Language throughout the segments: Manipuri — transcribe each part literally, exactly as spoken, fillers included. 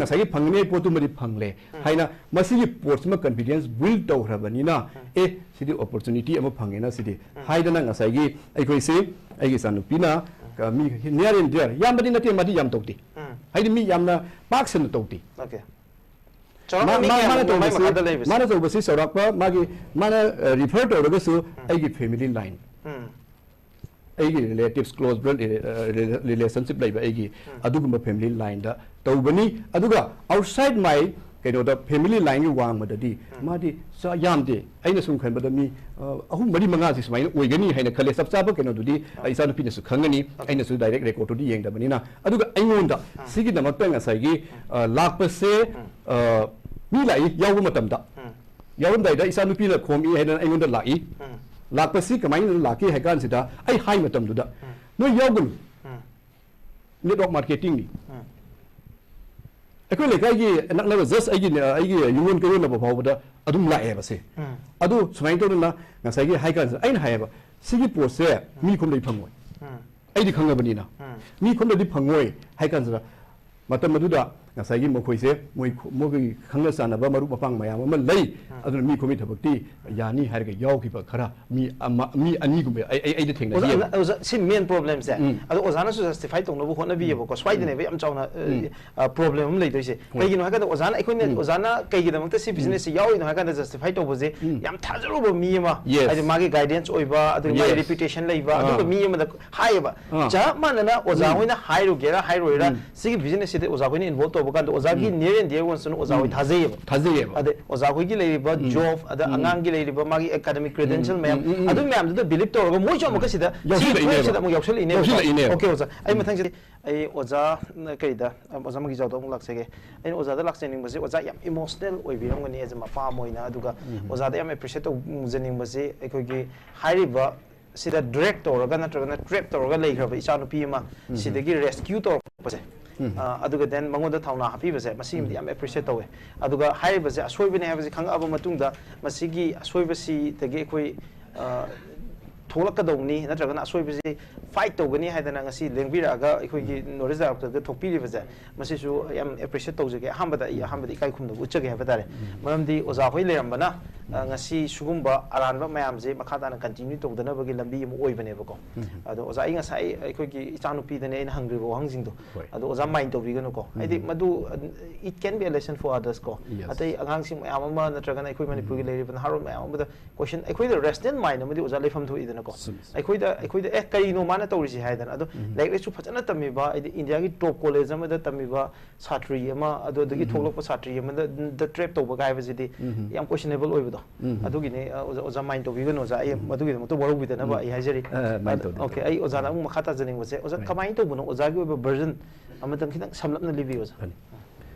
ꯉꯁꯥꯏꯒꯤ ꯐꯪꯒꯅꯤ ꯍꯥꯏꯕ ꯄꯣꯠꯇꯨꯃꯗꯤ ꯐꯪꯂꯦ ꯍꯥꯏꯅ ꯃꯁꯤꯒꯤ ꯄꯣꯠꯁꯤꯃ confidence build ꯇꯧꯈ꯭ꯔꯕꯅꯤꯅ, ꯑꯦ, ꯁꯤꯗꯤ opportunity ꯑꯃ ꯐꯪꯉꯦꯅ ꯁꯤꯗꯤ ꯍꯥꯏꯗꯅ ꯉꯁꯥꯏꯒꯤ ꯑꯩꯈꯣꯏꯁꯦ, ꯑꯩꯒꯤ ꯏꯆꯥꯅꯨꯄꯤꯅ, ꯑ, ꯃꯤ near and dear, ꯌꯥꯝꯕꯗꯤ ꯅꯠꯇꯦ, ꯃꯥꯗꯤ ꯌꯥꯝ ꯇꯧꯗꯦ꯫ ꯎꯝ꯫ ꯍꯥꯏꯗꯤ ꯃꯤ ꯌꯥꯝꯅ ꯄꯥꯛ ꯁꯟꯅ ꯇꯧꯗꯦ꯫ Okay꯫ ꯆꯥꯎꯔꯥꯛꯅ ꯃꯥ-, ꯃꯤ ꯃꯥ-, ꯀꯌꯥꯃꯨꯛ ꯃꯥꯅ ꯃꯥꯏ ꯇꯧꯕꯁꯤ, ꯃꯈꯥꯗ ꯂꯩꯕꯁꯦ? ꯃꯥꯅ ꯇꯧꯕꯁꯤ ꯆꯥꯎꯔꯥꯛꯄ ꯃꯥꯒꯤ, ꯃꯥꯅ, ꯑ, refer ꯇꯧꯔꯒꯁꯨ ꯑꯩꯒꯤ family line꯫ ꯎꯝ꯫ ꯑꯩꯒꯤ relatives, close blood, ꯑ, rela-, relationship ꯂꯩꯕ ꯑꯩꯒꯤ ꯑꯗꯨꯒꯨꯝꯕ family line ꯗ ꯇꯧꯕꯅꯤ꯫ ꯑꯗꯨꯒ outside my ꯀꯩꯅꯣꯗ family line ꯒꯤ ꯋꯥꯡꯃꯗꯗꯤ ꯃꯥꯗꯤ ꯆꯥ-, ꯌꯥꯝꯗꯦ꯫ ꯑꯩꯅ ꯁꯨꯝ ꯈꯟꯕꯗ ꯃꯤ, ꯑ, ꯑꯍꯨꯝ, ꯃꯔꯤ, ꯃꯉꯥꯁꯤ ꯁꯨꯃꯥꯏꯅ ꯑꯣꯏꯒꯅꯤ ꯍꯥꯏꯅ ꯈꯜꯂꯦ꯫ ꯆꯞ ꯆꯥꯕ ꯀꯩꯅꯣꯗꯨꯗꯤ, ꯑ, ꯏꯆꯥꯅꯨꯄꯤꯅꯁꯨ ꯈꯪꯒꯅꯤ꯫ ꯑꯩꯅꯁꯨ direct record ꯇꯨꯗꯤ ꯌꯦꯡꯗꯕꯅꯤꯅ꯫ ꯑꯗꯨꯒ ꯑꯩꯉꯣꯟꯗ ꯁꯤꯒꯤꯗꯃꯛꯇ ꯉꯁꯥꯏꯒꯤ, ꯑ, ꯂꯥꯛꯄꯁꯦ, ꯑ, ꯃꯤ ꯂꯥꯛꯏ ꯌꯥꯎꯕ ꯃꯇꯝꯗ꯫ ꯌꯥꯎꯔꯝꯗꯥꯏꯗ ꯏꯆꯥꯅꯨꯄꯤꯅ ꯈꯣꯝꯃꯤ ꯍꯥꯏꯗꯅ ꯑꯩꯉꯣꯟꯗ ꯂꯥꯛꯏ꯫ ꯎꯝ꯫ ꯂꯥꯛꯄꯁꯤ ꯀꯃꯥꯏꯅ ꯂꯥꯛꯀꯦ ꯍꯥꯏ ꯀꯥꯟꯁꯤꯗ, ꯑꯩ ꯍꯥꯏ ꯃꯇꯝꯗꯨꯗ, ꯎꯝ꯫ "ꯅꯣꯏ ꯌꯥꯎꯒꯅꯨ꯫ ꯎꯝ꯫ Network marketing ꯅꯤ꯫ ꯎꯝ꯫ ꯑꯩꯈꯣꯏ ꯂꯩꯀꯥꯏꯒꯤ ꯅꯛꯅꯕ just ꯑꯩꯒꯤ, ꯑꯩꯒꯤ ꯌꯨꯝꯂꯣꯟ ꯀꯩꯔꯣꯟꯅꯕ ꯐꯥꯎꯕꯗ ꯑꯗꯨꯝ ꯂꯥꯛꯑꯦꯕ ꯁꯦ꯫ ꯎꯝ꯫ ꯑꯗꯨ ꯁꯨꯃꯥꯏꯅ ꯇꯧꯗꯅ ꯉꯁꯥꯏꯒꯤ ꯍꯥꯏ ꯀꯥꯟꯁꯤꯗ ꯑꯩꯅ ꯍꯥꯏꯌꯦꯕ, ꯁꯤꯒꯤ ꯄꯣꯠꯁꯦ ꯃꯤ ꯈꯣꯝꯗꯩ ꯐꯪꯉꯣꯏ꯫ ꯎꯝ꯫ ꯑꯩꯗꯤ ꯈꯪꯉꯕꯅꯤꯅ꯫ ꯎꯝ꯫ ꯃꯤ ꯈꯣꯝꯗꯗꯤ ꯐꯪꯉꯣꯏ" ꯍꯥꯏ ꯀꯥꯟꯁꯤꯗ, ꯃꯇꯝ ꯑꯗꯨꯗ ꯉꯁꯥꯏꯒꯤ ꯃꯈꯣꯏꯁꯦ ꯃꯣꯏ ꯈꯨ-, ꯃꯈꯣꯏꯒꯤ ꯈꯪꯅ ꯆꯥꯟꯅꯕ ꯃꯔꯨꯞ ꯃꯄꯥꯡ ꯃꯌꯥꯝ ꯑꯃ ꯂꯩ꯫ ꯎꯝ꯫ ꯑꯗꯨꯅ ꯃꯤ ꯈꯣꯝꯃꯤ ꯊꯕꯛꯇꯤ ꯌꯥꯅꯤ ꯍꯥꯏꯔꯒ ꯌꯥꯎꯈꯤꯕ ꯈꯔ ꯃꯤ ꯑꯃ, ꯃꯤ ꯑꯅꯤꯒꯨꯝꯕ ꯑꯩ, ꯑꯩ, ꯑꯩꯗ ꯊꯦꯡꯅꯈꯤ꯫ ꯑꯣꯖꯥ, ꯑꯣꯖꯥ, ꯁꯤ main problem ꯁꯦ꯫ ꯎꯝ꯫ ꯑꯗꯣ ꯑꯣꯖꯥꯅꯁꯨ justify ꯇꯧꯅꯕ ꯍꯣꯠꯅꯕꯤꯌꯦꯕꯀꯣ꯫ ꯎꯝ꯫ ꯁ꯭ꯋꯥꯏꯗꯅꯦꯕ ꯌꯥꯝ ꯆꯥꯎꯅ, ꯑ, ꯎꯝ꯫ ꯑ, problem ꯑꯃ ꯂꯩꯗꯣꯏꯁꯦ꯫ ꯍꯣꯏ꯫ ꯀꯩꯒꯤꯅꯣ ꯍꯥꯏ ꯀꯥꯟꯗ ꯑꯣꯖꯥꯅ, ꯑꯩꯈꯣꯏꯅ ꯎꯝ꯫ ꯑꯣꯖꯥꯅ ꯀꯩꯒꯤꯗꯃꯛꯇ ꯁꯤ ꯎꯝ꯫ Business ꯁꯦ ꯌꯥꯎꯔꯤꯅꯣ ꯍꯥꯏ ꯀꯥꯟꯗ justify ꯇꯧꯕꯁꯦ ꯎꯝ꯫ ꯌꯥꯝ ꯊꯥꯖꯔꯨꯕ ꯃꯤ ꯑꯃ, Yes꯫ ꯍꯥꯏꯗꯤ ꯃꯥꯒꯤ guidance ꯑꯣꯏꯕ, ꯑꯗꯨꯒ ꯃꯥꯒꯤ Yes꯫ Reputation ꯂꯩꯕ, ꯑꯥ꯫ ꯑꯗꯨꯝꯕ ꯃꯤ ꯑꯃꯗ ꯍꯥꯏꯌꯦꯕ꯫ ꯑꯥ꯫ ꯆꯞ ꯃꯥꯟꯅꯅ ꯑꯣꯖꯥ ꯎꯝ꯫ ꯍꯣꯏꯅ ꯍꯥꯏꯔꯨꯒꯦꯔꯥ ꯍꯥꯏꯔꯣꯏꯔꯥ, ꯎꯝ꯫ ꯁꯤꯒꯤ business ꯁꯤꯗ ꯑꯣꯖꯥ ꯍꯣꯏꯅ involve ꯇꯧꯕ ꯀꯥꯟꯗ ꯑꯣꯖꯥꯒꯤ ꯎꯝ꯫ Near and dear ones ꯇꯨꯅ ꯑꯣꯖꯥ ꯍꯣꯏ ꯎꯝ꯫ ꯊꯥꯖꯩꯌꯦꯕ꯫ ꯊꯥꯖꯩꯌꯦꯕ꯫ ꯑꯗꯩ ꯑꯣꯖꯥ ꯍꯣꯏꯒꯤ ꯂꯩꯔꯤꯕ ꯎꯝ꯫ Job, ꯑꯗ ꯎꯝ꯫ ꯑꯉꯥꯡꯒꯤ ꯂꯩꯔꯤꯕ ꯃꯥꯒꯤ academic credential ꯎꯝ꯫ ꯃꯌꯥꯝ, ꯎꯝ꯫ ꯎꯝ꯫ ꯎꯝ꯫ ꯑꯗꯨ ꯃꯌꯥꯝꯗꯨꯗ believe ꯇꯧꯔꯒ ꯃꯣꯏꯁꯨ ꯑꯃꯨꯛꯀ ꯁꯤꯗ ꯁꯤ ꯌꯥꯎꯁꯤꯜꯂꯛꯏꯅꯦꯕ꯫ ꯊꯣꯛꯂꯛꯄꯁꯤꯗ ꯑꯃꯨꯛ ꯌꯥꯎꯁꯜꯂꯛꯏꯅꯦꯕꯀꯣ꯫ ꯌꯥꯎꯁꯤꯜꯂꯛꯏꯅꯦꯕ꯫ Okay ꯑꯣꯖꯥ, ꯑꯩ ꯎꯝ꯫ ꯃꯊꯪꯁꯤꯗꯤ ꯑꯩ ꯑꯣꯖꯥ, ꯀꯔꯤꯗ, ꯑꯣꯖꯥ ꯃꯒꯤꯖꯥꯎꯗ ꯑꯃꯨꯛ ꯂꯥꯛꯆꯒꯦ꯫ ꯑꯩꯅ ꯑꯣꯖꯥꯗ ꯂꯥꯛꯆꯅꯤꯡꯕꯁꯦ, ꯑꯣꯖꯥ ꯌꯥꯝ emotional ꯑꯣꯏꯕꯤꯔꯝꯒꯅꯤ as a ꯃꯄꯥ ꯑꯃ ꯑꯣꯏꯅ, ꯑꯗꯨꯒ ꯎꯝ꯫ ꯑꯣꯖꯥꯗ ꯌꯥꯝ appreciate ꯇꯧꯖꯅꯤꯡꯕꯁꯦ, ꯑꯩꯈꯣꯏꯒꯤ ꯍꯥꯏꯔꯤꯕ ꯁꯤꯗ drag ꯇꯧꯔꯒ ꯅꯠꯇ꯭ꯔꯒꯅ trap ꯇꯧꯔꯒ ꯂꯩꯈ꯭ꯔꯕ ꯏꯆꯥꯅꯨꯄꯤ ꯑꯃ ꯎꯝ꯫ ꯁꯤꯗꯒꯤ rescue ꯇꯧꯔꯛꯄꯁꯦ, ꯎꯝ꯫ ꯑ, ꯑꯗꯨꯒ then ꯃꯉꯣꯟꯗ ꯊꯧꯅꯥ ꯍꯥꯞꯄꯤꯕꯁꯦ, ꯃꯁꯤꯃꯗꯤ ꯎꯝ꯫ ꯌꯥꯝ appreciate ꯇꯧꯋꯦ꯫ ꯑꯗꯨꯒ ꯍꯥꯏꯔꯤꯕꯁꯦ ꯑꯁꯣꯏꯕꯅꯦ ꯍꯥꯏꯕꯁꯦ ꯈꯪꯉꯛꯑꯕ ꯃꯇꯨꯡꯗ, ꯃꯁꯤꯒꯤ ꯑꯁꯣꯏꯕꯁꯤꯗꯒꯤ ꯑꯩꯈꯣꯏ, ꯑ, ꯊꯣꯛꯂꯛꯀꯗꯧꯅꯤ, ꯅꯠꯇ꯭ꯔꯒꯅ ꯑꯁꯣꯏꯕꯁꯤ ꯐꯥꯏꯠ ꯇꯧꯒꯅꯤ ꯍꯥꯏꯗꯅ ꯉꯁꯤ ꯂꯦꯡꯕꯤꯔꯛꯑꯒ ꯑꯩꯈꯣꯏꯒꯤ ꯅꯣꯔꯠ ꯏꯁ ꯗꯥꯏꯔꯦꯛꯇꯔꯗ ꯊꯣꯛꯄꯤꯔꯤꯕꯁꯦ, ꯃꯁꯤꯁꯨ ꯌꯥꯝ ꯑꯦꯄ꯭ꯔꯤꯁꯤꯌꯦꯠ ꯇꯧꯖꯒꯦ꯫ ꯑꯍꯥꯟꯕꯗ ꯑꯩ, ꯑꯍꯥꯟꯕꯗ ꯏꯀꯥꯏ ꯈꯨꯝꯅꯕ ꯎꯠꯆꯒꯦ ꯍꯥꯏꯕ ꯇꯥꯔꯦ꯫ ꯃꯔꯝꯗꯤ ꯑꯣꯖꯥ ꯍꯣꯏ ꯂꯩꯔꯝꯕꯅ, ꯑ, ꯉꯁꯤ ꯁꯤꯒꯨꯝꯕ ꯑꯔꯥꯟꯕ ꯃꯌꯥꯝꯁꯦ ꯃꯈꯥ ꯇꯥꯅ ꯀꯟꯇꯤꯅ꯭ꯌꯨ ꯇꯧꯗꯅꯕꯒꯤ ꯂꯝꯕꯤ ꯑꯃ ꯑꯣꯏꯕꯅꯦꯕꯀꯣ꯫ ꯑꯗꯣ ꯑꯣꯖꯥ, ꯑꯩ ꯉꯁꯥꯏ ꯑꯩꯈꯣꯏꯒꯤ ꯏꯆꯥꯅꯨꯄꯤꯗꯅꯦ ꯑꯩꯅ ꯍꯪꯈ꯭ꯔꯤꯕ ꯋꯥꯍꯪꯁꯤꯡꯗꯣ꯫ ꯑꯗꯣ ꯑꯣꯖꯥ ꯃꯥꯏꯟ ꯇꯧꯕꯤꯒꯅꯨꯀꯣ꯫ ꯍꯥꯏꯗꯤ ꯃꯗꯨ, uh, it can be a lesson for others ꯀꯣ꯫ ꯑꯇꯩ ꯑꯉꯥꯡꯁꯤꯡ ꯃꯌꯥꯝ ꯑꯃ, ꯅꯠꯇ꯭ꯔꯒꯅ ꯑꯩꯈꯣꯏ ꯃꯅꯤꯄꯨꯔꯒꯤ ꯂꯩꯔꯤꯕ ꯅꯍꯥꯔꯣꯜ ꯃꯌꯥꯝ ꯑꯃꯗ ꯀꯣꯏꯁꯟ, ꯑꯩꯈꯣꯏꯗ ꯔꯦꯁꯅꯦꯜ ꯃꯥꯏꯟ ꯑꯃꯗꯤ ꯑꯣꯖꯥ ꯂꯩꯐꯝ ꯊꯣꯛꯏꯗꯅꯀꯣ꯫ ꯑꯩꯈꯣꯏꯗ, ꯑꯩꯈꯣꯏꯗ, "ꯑꯦ, ꯀꯔꯤꯅꯣ ꯃꯥꯅ ꯇꯧꯔꯤꯁꯤ?" ꯍꯥꯏꯗꯅ꯫ ꯑꯗꯣ ꯂꯥꯏꯔꯤꯛ ꯂꯥꯏꯁꯨ ꯐꯖꯅ ꯇꯝꯃꯤꯕ, ꯍꯥꯏꯗꯤ ꯏꯟꯗꯤꯌꯥꯒꯤ ꯇꯣꯞ ꯀꯣꯂꯦꯖ ꯑꯃꯗ ꯇꯝꯃꯤꯕ ꯁꯥꯇ꯭ꯔꯤ ꯑꯃ, ꯑꯗꯨ ꯑꯗꯒꯤ ꯊꯣꯛꯂꯛꯄ ꯁꯥꯇ꯭ꯔꯤ ꯑꯃꯗ ꯗ ꯇ꯭ꯔꯦꯞ ꯇꯧꯕꯒ ꯍꯥꯏꯕꯁꯤꯗꯤ ꯌꯥꯝ ꯀꯣꯏꯁꯟꯅꯦꯕꯜ ꯑꯣꯏꯕꯗꯣ꯫ ꯑꯗꯨꯒꯤꯅꯤ, ꯑ, ꯑꯣꯖꯥ, ꯑꯣꯖꯥ ꯃꯥꯏꯟ ꯇꯧꯕꯤꯒꯅꯨ ꯑꯣꯖꯥ, ꯑꯩ ꯃꯗꯨꯒꯤꯗꯃꯛꯇ ꯋꯥꯔꯧꯕꯤꯗꯅꯕ ꯑꯩ ꯍꯥꯏꯖꯔꯤ꯫ ꯑ, ꯃꯥꯏꯟ ꯇꯧꯗꯦ, ꯑꯣꯀꯦ, ꯇꯧꯗꯦ꯫ ꯑꯩ ꯑꯣꯖꯥꯅ ꯑꯃꯨꯛ ꯃꯈꯥ ꯇꯥꯖꯅꯤꯡꯕꯁꯦ, ꯑꯣꯖꯥ, ꯀꯃꯥꯏꯅ ꯇꯧꯕꯅꯣ? ꯑꯣꯖꯥꯒꯤ ꯑꯣꯏꯕ ꯚꯔꯖꯟ ꯑꯃꯇꯪ ꯈꯤꯇꯪ ꯁꯝꯂꯞꯅ ꯂꯤꯕꯤꯌꯨ, ꯑꯣꯖꯥ꯫ ꯐꯅꯤ꯫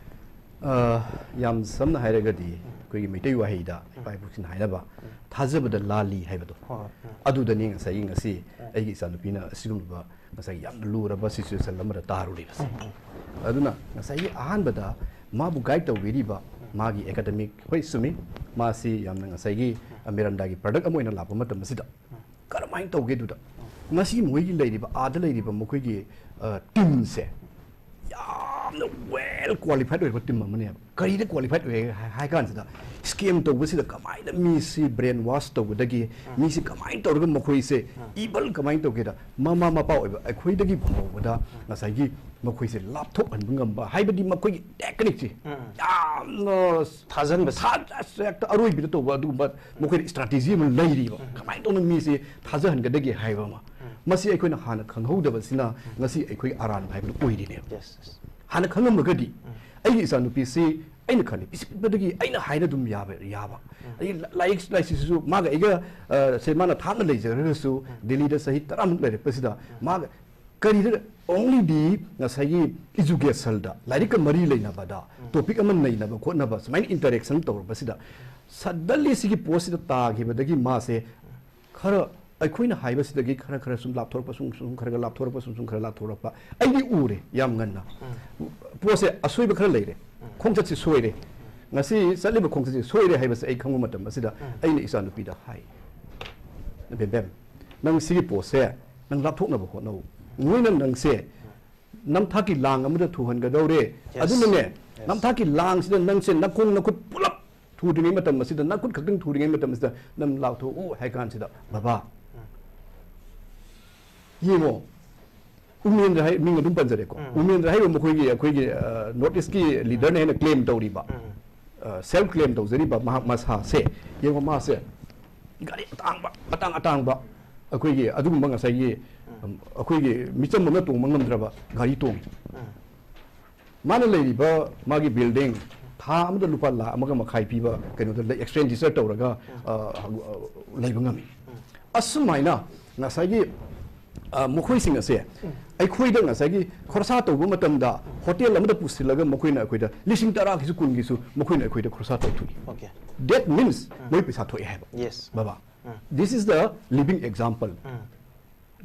ꯑ, ꯌꯥꯝ ꯁꯝꯅ ꯍꯥꯏꯔꯒꯗꯤ, ꯑꯩꯈꯣꯏꯒꯤ ꯃꯩꯇꯩ ꯋꯥꯍꯩꯗ ꯏꯄꯥ ꯏꯄꯨꯁꯤꯡꯅ ꯍꯥꯏꯅꯕ, "ꯊꯥꯖꯕꯗ ꯂꯥꯜꯂꯤ" ꯍꯥꯏꯕꯗꯣ, ꯍꯣꯏ, ꯍꯣꯏ, ꯎꯝ꯫ ꯑꯗꯨꯗꯅꯤ ꯉꯁꯥꯏꯒꯤ ꯉꯁꯤ ꯑꯩꯒꯤ ꯏꯆꯥꯅꯨꯄꯤꯅ ꯑꯁꯤꯒꯨꯝꯂꯕ ꯉꯁꯥꯏꯒꯤ ꯌꯥꯝꯅ ꯂꯨꯔꯕ ꯁꯤꯆꯨꯋꯦꯁꯟ ꯑꯃꯗ ꯇꯥꯔꯨꯔꯤꯕꯁꯦ꯫ ꯑꯗꯨꯅ ꯉꯁꯥꯏꯒꯤ ꯑꯍꯥꯟꯕꯗ ꯃꯥꯕꯨ ꯒꯥꯏꯗ ꯇꯧꯕꯤꯔꯤꯕ ꯃꯥꯒꯤ ꯑꯦꯀꯥꯗꯃꯤꯛ, ꯍꯣꯏ, ꯆꯨꯝꯃꯤ, ꯃꯥꯁꯤ ꯌꯥꯝꯅ ꯉꯁꯥꯏꯒꯤ ꯃꯤꯔꯟꯗꯥꯒꯤ ꯄ꯭ꯔꯗꯛ ꯑꯃ ꯑꯣꯏꯅ ꯂꯥꯛꯄ ꯃꯇꯝ ꯑꯁꯤꯗ ꯀꯔꯝꯍꯥꯏꯅ ꯇꯧꯒꯦ ꯑꯗꯨꯗ? ꯉꯁꯤ ꯃꯣꯏꯒꯤ ꯂꯩꯔꯤꯕ, ꯑꯥꯗ ꯂꯩꯔꯤꯕ ꯃꯈꯣꯏꯒꯤ, ꯑ, ꯇꯤꯝꯁꯦ ꯌꯥꯝꯅ ꯋꯦꯜ ꯀ꯭ꯋꯥꯂꯤꯐꯥꯏꯠ ꯑꯣꯏꯕ ꯇꯤꯝ ꯑꯃꯅꯦꯕ꯫ ꯀꯔꯤꯗ ꯀ꯭ꯋꯥꯂꯤꯐꯥꯏꯠ ꯑꯣꯏ ꯍꯥꯏ, ꯍꯥꯏ ꯀꯥꯟꯁꯤꯗ, ꯁ꯭ꯀꯦꯝ ꯇꯧꯕꯁꯤꯗ ꯀꯃꯥꯏꯅ ꯃꯤꯁꯤ ꯕ꯭ꯔꯦꯟ ꯋꯥꯁ ꯇꯧꯒꯗꯒꯦ, ꯃꯤꯁꯤ ꯀꯃꯥꯏꯅ ꯇꯧꯔꯒ ꯃꯈꯣꯏꯁꯦ ꯏꯚꯜ ꯀꯃꯥꯏꯅ ꯇꯧꯒꯦꯗ, ꯃꯃꯥ ꯃꯄꯥ ꯑꯣꯏꯕ ꯑꯩꯈꯣꯏꯗꯒꯤ ꯐꯥꯎꯕꯗ ꯉꯁꯥꯏꯒꯤ ꯃꯈꯣꯏꯁꯦ ꯂꯥꯞꯊꯣꯛꯍꯟꯕ ꯉꯝꯕ, ꯍꯥꯏꯕꯗꯤ ꯃꯈꯣꯏꯒꯤ ꯇꯦꯛꯅꯤꯛꯁꯤ ꯌꯥꯝꯅ ꯊꯥꯖꯍꯟꯕ, ꯊꯥ-, ꯑꯁ, ꯍꯦꯛꯇ ꯑꯔꯣꯏꯕꯤꯗ ꯇꯧꯕ ꯑꯗꯨꯒꯨꯝꯕ ꯃꯈꯣꯏꯗ ꯏꯁꯇ꯭ꯔꯥꯇꯦꯖꯤ ꯑꯃ ꯂꯩꯔꯤꯕ꯫ ꯀꯃꯥꯏꯅ ꯇꯧꯅ ꯃꯤꯁꯦ ꯊꯥꯖꯍꯟꯒꯗꯒꯦ ꯍꯥꯏꯕ ꯑꯃ꯫ ꯃꯁꯤ ꯑꯩꯈꯣꯏꯅ ꯍꯥꯟꯅ ꯈꯪꯍꯧꯗꯕꯁꯤꯅ ꯉꯁꯤ ꯑꯩꯈꯣꯏ ꯑꯔꯥꯟꯕ ꯍꯥꯏꯕꯗꯨ ꯑꯣꯏꯔꯤꯅꯦꯕ꯫ Yes, yes. ꯍꯥꯟꯅ ꯈꯪꯉꯝꯃꯒꯗꯤ ꯑꯩꯒꯤ ꯏꯆꯥꯅꯨꯄꯤꯁꯤ ꯑꯩꯅ ꯈꯜꯂꯤ, ꯄꯤꯁꯤꯛꯄꯗꯒꯤ ꯑꯩꯅ ꯍꯥꯏꯅ ꯑꯗꯨꯝ ꯌꯥꯕ, ꯌꯥꯕ꯫ ꯑꯩ ꯂꯥ-, ꯂꯥꯏꯔꯤꯛ ꯂꯥꯏꯁꯨꯁꯤꯁꯨ ꯃꯥꯒ ꯑꯩꯒ, ꯑ, ꯁꯦ ꯃꯥꯅ ꯊꯥꯞꯅ ꯂꯩꯖꯔꯒꯁꯨ, ꯗꯤꯜꯂꯤꯗ ꯆꯍꯤ ꯇꯔꯥꯃꯨꯛ ꯂꯩꯔꯛꯄꯁꯤꯗ ꯃꯥꯒ ꯀꯔꯤꯗ, ꯑꯣꯡꯂꯤꯗꯤ ꯉꯁꯥꯏꯒꯤ ꯏꯖꯨꯀꯦꯁꯟꯗ, ꯂꯥꯏꯔꯤꯛꯀ ꯃꯔꯤ ꯂꯩꯅꯕꯗ, ꯇꯣꯄꯤꯛ ꯑꯃ ꯅꯩꯅꯕ ꯈꯣꯠꯅꯕ, ꯁꯨꯃꯥꯏꯅ ꯏꯟꯇꯔꯦꯛꯁꯟ ꯇꯧꯔꯛꯄꯁꯤꯗ, ꯁꯗꯟꯂꯤ ꯁꯤꯒꯤ ꯄꯣꯠꯁꯤꯗ ꯇꯥꯈꯤꯕꯗꯒꯤ ꯃꯥꯁꯦ ꯈꯔ, ꯑꯩꯈꯣꯏꯅ ꯍꯥꯏꯕꯁꯤꯗꯒꯤ ꯈꯔ ꯈꯔ ꯁꯨꯝ ꯂꯥꯞꯊꯣꯔꯛꯄ, ꯁꯨꯝ, ꯁꯨꯝ ꯈꯔ ꯈꯔ ꯂꯥꯞꯊꯣꯔꯛꯄ, ꯁꯨꯝ, ꯁꯨꯝ ꯈꯔ ꯂꯥꯞꯊꯣꯔꯛꯄ ꯑꯩꯗꯤ ꯎꯔꯦ ꯌꯥꯝ ꯉꯟꯅ꯫ ꯄꯣꯠꯁꯦ ꯑꯁꯣꯏꯕ ꯈꯔ ꯂꯩꯔꯦ, ꯈꯣꯡꯆꯠꯁꯦ ꯁꯣꯏꯔꯦ, ꯉꯁꯤ ꯆꯠꯂꯤꯕ ꯈꯣꯡꯆꯠꯁꯦ ꯁꯣꯏꯔꯦ ꯍꯥꯏꯕꯁꯦ ꯑꯩ ꯈꯪꯕ ꯃꯇꯝ ꯑꯁꯤꯗ ꯑꯩꯅ ꯏꯆꯥꯅꯨꯄꯤꯗ ꯍꯥꯏ, "ꯕꯦꯝꯕꯦꯝ, ꯅꯪ ꯁꯤꯒꯤ ꯄꯣꯠꯁꯦ ꯅꯪ ꯂꯥꯞꯊꯣꯛꯅꯕ ꯍꯣꯠꯅꯧ꯫ ꯃꯣꯏꯅ ꯅꯪꯁꯦ ꯅꯝꯊꯥꯛꯀꯤ ꯂꯥꯡ ꯑꯃꯗ ꯊꯨꯍꯟꯒꯗꯧꯔꯦ꯫ Yes. ꯑꯗꯨꯅꯅꯦ, Yes. ꯅꯝꯊꯥꯛꯀꯤ ꯂꯥꯡꯁꯤꯗ ꯅꯪꯁꯦ ꯅꯈꯣꯡ ꯅꯈꯨꯠ ꯄꯨꯂꯞ ꯊꯨꯗ꯭ꯔꯤꯉꯩ ꯃꯇꯝ ꯑꯁꯤꯗ, ꯅꯈꯨꯠ ꯈꯛꯇꯪ ꯊꯨꯔꯤꯉꯩ ꯃꯇꯝ ꯑꯁꯤꯗ ꯅꯪ ꯂꯥꯎꯊꯣꯛꯎ ꯍꯥꯏ ꯀꯥꯟꯁꯤꯗ, ꯕꯕꯥ, ꯌꯦꯡꯉꯣ, ꯎꯃꯦꯟꯗ꯭ꯔ ꯍꯥꯏ, ꯃꯤꯡ ꯑꯗꯨꯝ ꯄꯟꯖꯔꯦꯀꯣ꯫ ꯎꯝ. ꯎꯃꯦꯟꯗ꯭ꯔ ꯍꯥꯏꯔꯤꯕ ꯃꯈꯣꯏꯒꯤ, ꯑꯩꯈꯣꯏꯒꯤ, ꯑ, North East ꯀꯤ leader ꯅꯦ ꯍꯥꯏꯅ claim ꯇꯧꯔꯤꯕ, ꯎꯝ. ꯑ, self claim ꯇꯧꯖꯔꯤꯕ ꯃꯍꯥꯛ ꯃꯁꯥꯁꯦ, ꯌꯦꯡꯉꯣ, ꯃꯥꯁꯦ ꯒꯥꯔꯤ ꯑꯇꯥꯡꯕ, ꯑꯇꯥꯡ ꯑꯇꯥꯡꯕ, ꯑꯩꯈꯣꯏꯒꯤ ꯑꯗꯨꯒꯨꯝꯕ ꯉꯁꯥꯏꯒꯤ, ꯎꯝ, ꯑꯩꯈꯣꯏꯒꯤ ꯃꯤꯆꯝ ꯑꯃꯅ ꯇꯣꯡꯕ ꯉꯝꯗ꯭ꯔꯕ ꯒꯥꯔꯤ ꯇꯣꯡꯉꯤ꯫ ꯎꯝ. ꯃꯥꯅ ꯂꯩꯔꯤꯕ ꯃꯥꯒꯤ building ꯊꯥ ꯑꯃꯗ ꯂꯨꯄꯥ ꯂꯥꯈ ꯑꯃꯒ ꯃꯈꯥꯏ ꯄꯤꯕ ꯀꯩꯅꯣꯗ ꯂꯩ, expenditure ꯇꯧꯔꯒ, ꯑ, ꯑ, ꯂꯩꯕ ꯉꯝꯃꯤ꯫ ꯑꯁꯨꯃꯥꯏꯅ ꯉꯁꯥꯏꯒꯤ, ꯑ, ꯃꯈꯣꯏꯁꯤꯡ ꯑꯁꯦ ꯑꯩꯈꯣꯏꯗ ꯉꯁꯥꯏꯒꯤ ꯈꯣꯔꯁꯥ ꯇꯧꯕ ꯃꯇꯝꯗ hotel ꯑꯃꯗ ꯄꯨꯁꯤꯜꯂꯒ ꯃꯈꯣꯏꯅ ꯑꯩꯈꯣꯏꯗ ꯂꯤꯁꯤꯡ ꯇꯔꯥꯒꯤꯁꯨ ꯀꯨꯟꯒꯤꯁꯨ ꯃꯈꯣꯏꯅ ꯑꯩꯈꯣꯏꯗ ꯈꯣꯔꯁꯥ ꯇꯧꯊꯣꯛꯏ꯫ Okay. That means ꯃꯣꯏ ꯄꯩꯁꯥ ꯊꯣꯛꯑꯦ ꯍꯥꯏꯕ꯫ Yes. ꯕꯕꯥ, ꯎꯝ. this is the living example꯫ Um.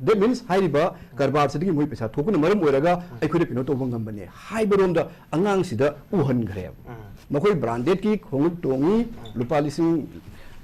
That means ꯍꯥꯏꯔꯤꯕ ꯀꯔꯕꯥꯔꯁꯤꯗꯒꯤ ꯃꯣꯏ ꯄꯩꯁꯥ ꯊꯣꯛꯄꯅ ꯃꯔꯝ ꯑꯣꯏꯔꯒ ꯑꯩꯈꯣꯏꯗ ꯀꯩꯅꯣ ꯇꯧꯕ ꯉꯝꯕꯅꯦ ꯍꯥꯏꯕꯔꯣꯝꯗ ꯑꯉꯥꯡꯁꯤꯗ ꯎꯍꯟꯈ꯭ꯔꯦꯕ꯫ ꯎꯝ. ꯃꯈꯣꯏ branded ꯀꯤ ꯈꯣꯡꯎꯞ ꯇꯣꯡꯉꯤ, ꯂꯨꯄꯥ ꯂꯤꯁꯤꯡ,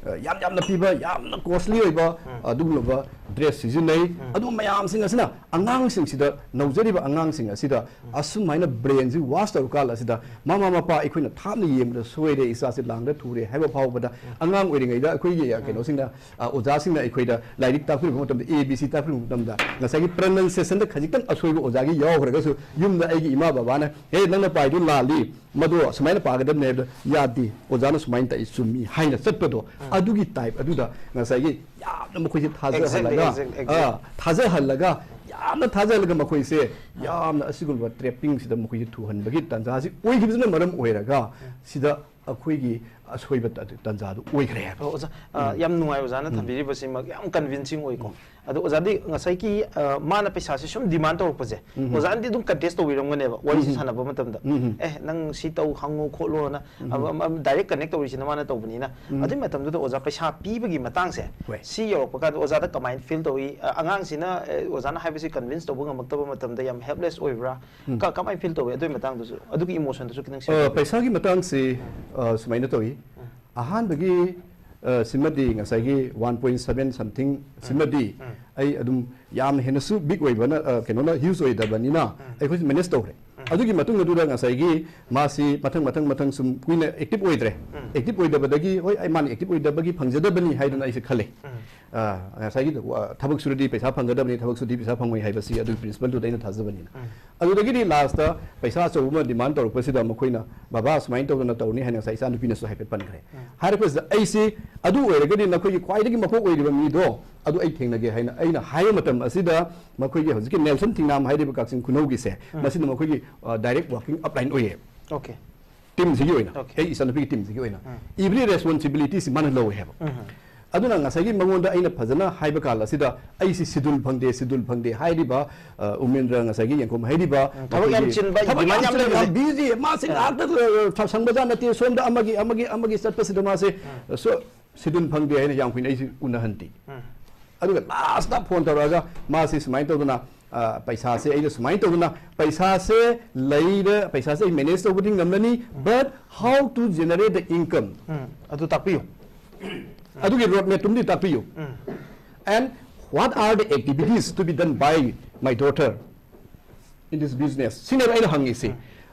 ꯑ, ꯌꯥꯝ ꯌꯥꯝꯅ ꯄꯤꯕ, ꯌꯥꯝꯅ costly ꯑꯣꯏꯕ, ꯑꯗꯨꯒꯨꯝꯂꯕ dress ꯁꯤꯖꯤꯟꯅꯩ꯫ ꯑꯗꯨ ꯃꯌꯥꯝꯁꯤꯡ ꯑꯁꯤꯅ ꯑꯉꯥꯡꯁꯤꯡꯁꯤꯗ, ꯅꯧꯖꯔꯤꯕ ꯑꯉꯥꯡꯁꯤꯡ ꯑꯁꯤꯗ ꯑꯁꯨꯃꯥꯏꯅ brain ꯁꯤ wash ꯇꯧꯔꯀꯥꯟ ꯑꯁꯤꯗ, ꯃꯃꯥ ꯃꯄꯥ ꯑꯩꯈꯣꯏꯅ ꯊꯥꯞꯅ ꯌꯦꯡꯕꯗ ꯁꯣꯏꯔꯦ, ꯏꯆꯥꯁꯤ ꯂꯥꯡꯗ ꯊꯨꯔꯦ ꯍꯥꯏꯕ ꯐꯥꯎꯕꯗ ꯑꯉꯥꯡ ꯑꯣꯏꯔꯤꯉꯩꯗ ꯑꯩꯈꯣꯏꯒꯤ, ꯑ, ꯀꯩꯅꯣꯁꯤꯡꯅ, ꯑ, ꯑꯣꯖꯥꯁꯤꯡꯅ ꯑꯩꯈꯣꯏꯗ ꯂꯥꯏꯔꯤꯛ ꯇꯥꯛꯄꯤꯔꯛꯄ ꯃꯇꯝꯗ, A B C ꯇꯥꯛꯄꯤꯔꯛꯄ ꯃꯇꯝꯗ ꯉꯁꯥꯏꯒꯤ pronunciation ꯗ ꯈꯖꯤꯛꯇꯪ ꯑꯁꯣꯏꯕ ꯑꯣꯖꯥꯒꯤ ꯌꯥꯎꯈ꯭ꯔꯒꯁꯨ ꯌꯨꯝꯗ ꯑꯩꯒꯤ ꯏꯃꯥ ꯕꯕꯥꯅ, "ꯍꯦ, ꯅꯪꯅ ꯄꯥꯏꯗꯨ ꯂꯥꯜꯂꯤ, ꯃꯗꯨ ꯑꯁꯨꯃꯥꯏꯅ ꯄꯥꯒꯗꯕꯅꯦ" ꯍꯥꯏꯕꯗ, "ꯌꯥꯗꯦ, ꯑꯣꯖꯥꯅ ꯁꯨꯃꯥꯏꯅ ꯇꯥꯛꯏ, ꯆꯨꯝꯃꯤ" ꯍꯥꯏꯅ ꯆꯠꯄꯗꯣ, ꯑꯗꯨꯒꯤ type ꯑꯗꯨꯗ ꯉꯁꯥꯏꯒꯤ ꯌꯥꯝꯅ ꯃꯈꯣꯏꯁꯦ ꯊꯥꯖꯍꯜꯂꯒ, Exactly, exactly, exactly. ꯑ, ꯊꯥꯖꯍꯜꯂꯒ, ꯌꯥꯝꯅ ꯊꯥꯖꯍꯜꯂꯒ ꯃꯈꯣꯏꯁꯦ ꯌꯥꯝꯅ ꯑꯁꯤꯒꯨꯝꯕ trapping ꯁꯤꯗ ꯃꯈꯣꯏꯁꯦ ꯊꯨꯍꯟꯕꯒꯤ ꯇꯥꯟꯖꯥꯁꯤ ꯑꯣꯏꯈꯤꯕꯁꯤꯅ ꯃꯔꯝ ꯑꯣꯏꯔꯒ ꯁꯤꯗ ꯑꯩꯈꯣꯏꯒꯤ ꯑꯁꯣꯏꯕ ꯇ-, ꯇꯥꯟꯖꯥꯗꯨ ꯑꯣꯏꯈ꯭ꯔꯦ ꯍꯥꯏꯕ꯫ ꯑꯣ, ꯑꯣꯖꯥ, ꯑ, ꯌꯥꯝ ꯅꯨꯡꯉꯥꯏ ꯑꯣꯖꯥꯅ ꯊꯝꯕꯤꯔꯤꯕꯁꯤꯃꯛ ꯌꯥꯝ convincing ꯑꯣꯏꯀꯣ꯫ ꯑꯗꯣ ꯑꯣꯖꯥꯗꯤ ꯉꯁꯥꯏꯒꯤ, ꯑ, ꯃꯥꯅ ꯄꯩꯁꯥꯁꯦ ꯁꯨꯝ demand ꯇꯧꯔꯛꯄꯁꯦ, ꯑꯣꯖꯥꯅꯗꯤ ꯑꯗꯨꯝ contest ꯇꯧꯕꯤꯔꯝꯒꯅꯦꯕ, ꯋꯥꯔꯤꯁꯦ ꯁꯥꯟꯅꯕ ꯃꯇꯝꯗ꯫ "ꯑꯦ, ꯅꯪ ꯁꯤ ꯇꯧ, ꯍꯪꯉꯨ ꯈꯣꯠꯂꯣꯅ", ꯑꯃ, ꯑꯃ, direct connect ꯇꯧꯔꯤꯁꯤꯅ ꯃꯥꯅ ꯇꯧꯕꯅꯤꯅ꯫ ꯑꯗꯨꯒꯤ ꯃꯇꯝꯗꯨꯗ ꯑꯣꯖꯥ ꯄꯩꯁꯥ ꯄꯤꯕꯒꯤ ꯃꯇꯥꯡꯁꯦ, ꯍꯣꯏ꯫ ꯁꯤ ꯌꯧꯔꯛꯄ ꯀꯥꯟꯗ ꯑꯣꯖꯥꯗ ꯀꯃꯥꯏꯅ feel ꯇꯧꯏ? ꯑ, ꯑꯉꯥꯡꯁꯤꯅ, ꯑ, ꯑꯣꯖꯥꯅ ꯍꯥꯏꯕꯁꯤ convince ꯇꯧꯕ ꯉꯝꯃꯛꯇꯕ ꯃꯇꯝꯗ ꯌꯥꯝ helpless ꯑꯣꯏꯕ꯭ꯔꯥ? ꯀ-, ꯀꯃꯥꯏꯅ feel ꯇꯧꯏ? ꯑꯗꯨꯒꯤ ꯃꯇꯥꯡꯗꯨꯁꯨ, ꯑꯗꯨꯒꯤ emotion ꯗꯨꯁꯨ ꯈꯤꯇꯪ share ꯑ, ꯇꯧꯕꯤꯌꯨ꯫ ꯄꯩꯁꯥꯒꯤ ꯃꯇꯥꯡꯁꯤ, ꯑ, ꯁꯨꯃꯥꯏꯅ ꯇꯧꯏ꯫ ꯑꯍꯥꯟꯕꯒꯤ ꯑ, ꯁꯤꯃꯗꯤ ꯉꯁꯥꯏꯒꯤ one point seven something ꯁꯤꯃꯗꯤ ꯑꯩ ꯑꯗꯨꯝ ꯌꯥꯝ ꯍꯦꯟꯅꯁꯨ big ꯑꯣꯏꯕꯅ, ꯑ, ꯀꯩꯅꯣꯅ huge ꯑꯣꯏꯗꯕꯅꯤꯅ ꯑꯩꯈꯣꯏꯁꯨ manage ꯇꯧꯈ꯭ꯔꯦ꯫ ꯑꯗꯨꯒꯤ ꯃꯇꯨꯡ ꯑꯗꯨꯗ ꯉꯁꯥꯏꯒꯤ ꯃꯥꯁꯤ ꯃꯊꯪ ꯃꯊꯪ ꯃꯊꯪ ꯁꯨꯝ ꯀꯨꯏꯅ active ꯑꯣꯏꯗ꯭ꯔꯦ꯫ Active ꯑꯣꯏꯗꯕꯗꯒꯤ, "ꯍꯣꯏ, ꯑꯩ ꯃꯥꯅ active ꯑꯣꯏꯗꯕꯒꯤ ꯐꯪꯖꯗꯕꯅꯤ" ꯍꯥꯏꯗꯅ ꯑꯩꯁꯦ ꯈꯜꯂꯦ꯫ ꯑ, ꯉꯁꯥꯏꯒꯤ, ꯑ, ꯊꯕꯛ ꯁꯨꯔꯗꯤ ꯄꯩꯁꯥ ꯐꯪꯒꯗꯕꯅꯤ, ꯊꯕꯛ ꯁꯨꯔꯗꯤ ꯄꯩꯁꯥ ꯐꯪꯉꯣꯏ ꯍꯥꯏꯕꯁꯤ ꯑꯗꯨꯒꯤ principleꯗꯨꯗ ꯑꯩꯅ ꯊꯥꯖꯕꯅꯤꯅ꯫ ꯑꯗꯨꯗꯒꯤꯗꯤ lastꯇ ꯄꯩꯁꯥ ꯑꯆꯧꯕ ꯑꯃ demand ꯇꯧꯔꯛꯄꯁꯤꯗ ꯃꯈꯣꯏꯅ, "ꯕꯕꯥ, ꯁꯨꯃꯥꯏꯅ ꯇꯧꯗꯅ ꯇꯧꯔꯅꯤ" ꯍꯥꯏꯅ ꯉꯁꯥꯏ ꯏꯆꯥꯅꯨꯄꯤꯅꯁꯨ ꯍꯥꯏꯐꯦꯠ ꯄꯟꯈ꯭ꯔꯦ꯫ ꯍꯥꯏꯔꯛꯄꯁꯤꯗ ꯑꯩꯁꯤ, "ꯑꯗꯨ ꯑꯣꯏꯔꯒꯗꯤ ꯅꯈꯣꯏꯒꯤ ꯈ꯭ꯋꯥꯏꯗꯒꯤ ꯃꯀꯣꯛ ꯑꯣꯏꯔꯤꯕ ꯃꯤꯗꯣ ꯑꯗꯨ ꯑꯩ ꯊꯦꯡꯅꯒꯦ" ꯍꯥꯏꯅ ꯑꯩꯅ ꯍꯥꯏꯕ ꯃꯇꯝ ꯑꯁꯤꯗ ꯃꯈꯣꯏꯒꯤ ꯍꯧꯖꯤꯛꯀꯤ ꯅꯦꯜꯁꯟ ꯊꯤꯡꯅꯥꯝ ꯍꯥꯏꯔꯤꯕ ꯀꯛꯆꯤꯡ ꯈꯨꯅꯧꯒꯤꯁꯦ, ꯃꯁꯤꯅ ꯃꯈꯣꯏꯒꯤ, ꯑ, direct working upline ꯑꯣꯏꯌꯦ꯫ Okay꯫ Teamꯁꯤꯒꯤ ꯑꯣꯏꯅ, Okay. ꯑꯩ ꯏꯆꯥꯅꯨꯄꯤꯒꯤ teamꯁꯤꯒꯤ ꯑꯣꯏꯅ every responsibilityꯁꯤ ꯃꯥꯅ ꯂꯧꯋꯦ ꯍꯥꯏꯕ꯫ ꯑꯗꯨꯅ ꯉꯁꯥꯏꯒꯤ ꯃꯉꯣꯟꯗ ꯑꯩꯅ ꯐꯖꯅ ꯍꯥꯏꯕ ꯀꯥꯟ ꯑꯁꯤꯗ, "ꯑꯩꯁꯤ schedule ꯐꯪꯗꯦ, schedule ꯐꯪꯗꯦ" ꯍꯥꯏꯔꯤꯕ, ꯑ, ꯎꯃꯦꯟꯗ꯭ꯔ ꯉꯁꯥꯏꯒꯤ ꯌꯦꯡꯈꯣꯝ ꯍꯥꯏꯔꯤꯕ ꯊꯕꯛ ꯌꯥꯝ ꯑꯩꯈꯣꯏꯒꯤ ꯆꯤꯟꯕ, ꯊꯕꯛ demand ꯌꯥꯝ ꯌꯥꯝ ꯆꯤꯟꯕ, ꯌꯥꯝ ꯂꯩꯕꯅꯦ꯫ busy, ꯃꯥꯁꯤ ꯉꯥꯏꯍꯥꯛꯇ, ꯑ, ꯁꯪꯕꯖꯥꯠ ꯅꯠꯇꯦ꯫ ꯁꯣꯝꯗ ꯑꯃꯒꯤ, ꯑꯃꯒꯤ, ꯑꯃꯒꯤ ꯆꯠꯄꯁꯤꯗ ꯃꯥꯁꯦ, ꯑ, so, schedule ꯐꯪꯗꯦ ꯍꯥꯏꯅ ꯌꯥꯝ ꯀꯨꯏꯅ ꯑꯩꯁꯤ ꯎꯅꯍꯟꯗꯦ꯫ ꯑꯗꯨꯒ lastꯇ phone ꯇꯧꯔꯛꯑꯒ ꯃꯥꯁꯤ ꯁꯨꯃꯥꯏꯅ ꯇꯧꯗꯅ, ꯑ, ꯄꯩꯁꯥꯁꯦ ꯑꯩꯅ ꯁꯨꯃꯥꯏꯅ ꯇꯧꯗꯅ ꯄꯩꯁꯥꯁꯦ ꯂꯩꯔ, ꯄꯩꯁꯥꯁꯦ ꯑꯩ manage ꯇꯧꯕꯗꯤ ꯉꯝꯂꯅꯤ, but how to generate the income? ꯎꯝ, ꯑꯗꯨ ꯇꯥꯛꯄꯤꯌꯨ꯫ ꯑꯗꯨꯒꯤ road mapꯇꯨꯝꯗꯤ ꯇꯥꯛꯄꯤꯌꯨ꯫ And what are the activities to be done by my daughter in this business? ꯁꯤꯅꯦꯕ ꯑꯩꯅ ꯍꯪꯉꯤꯁꯤ꯫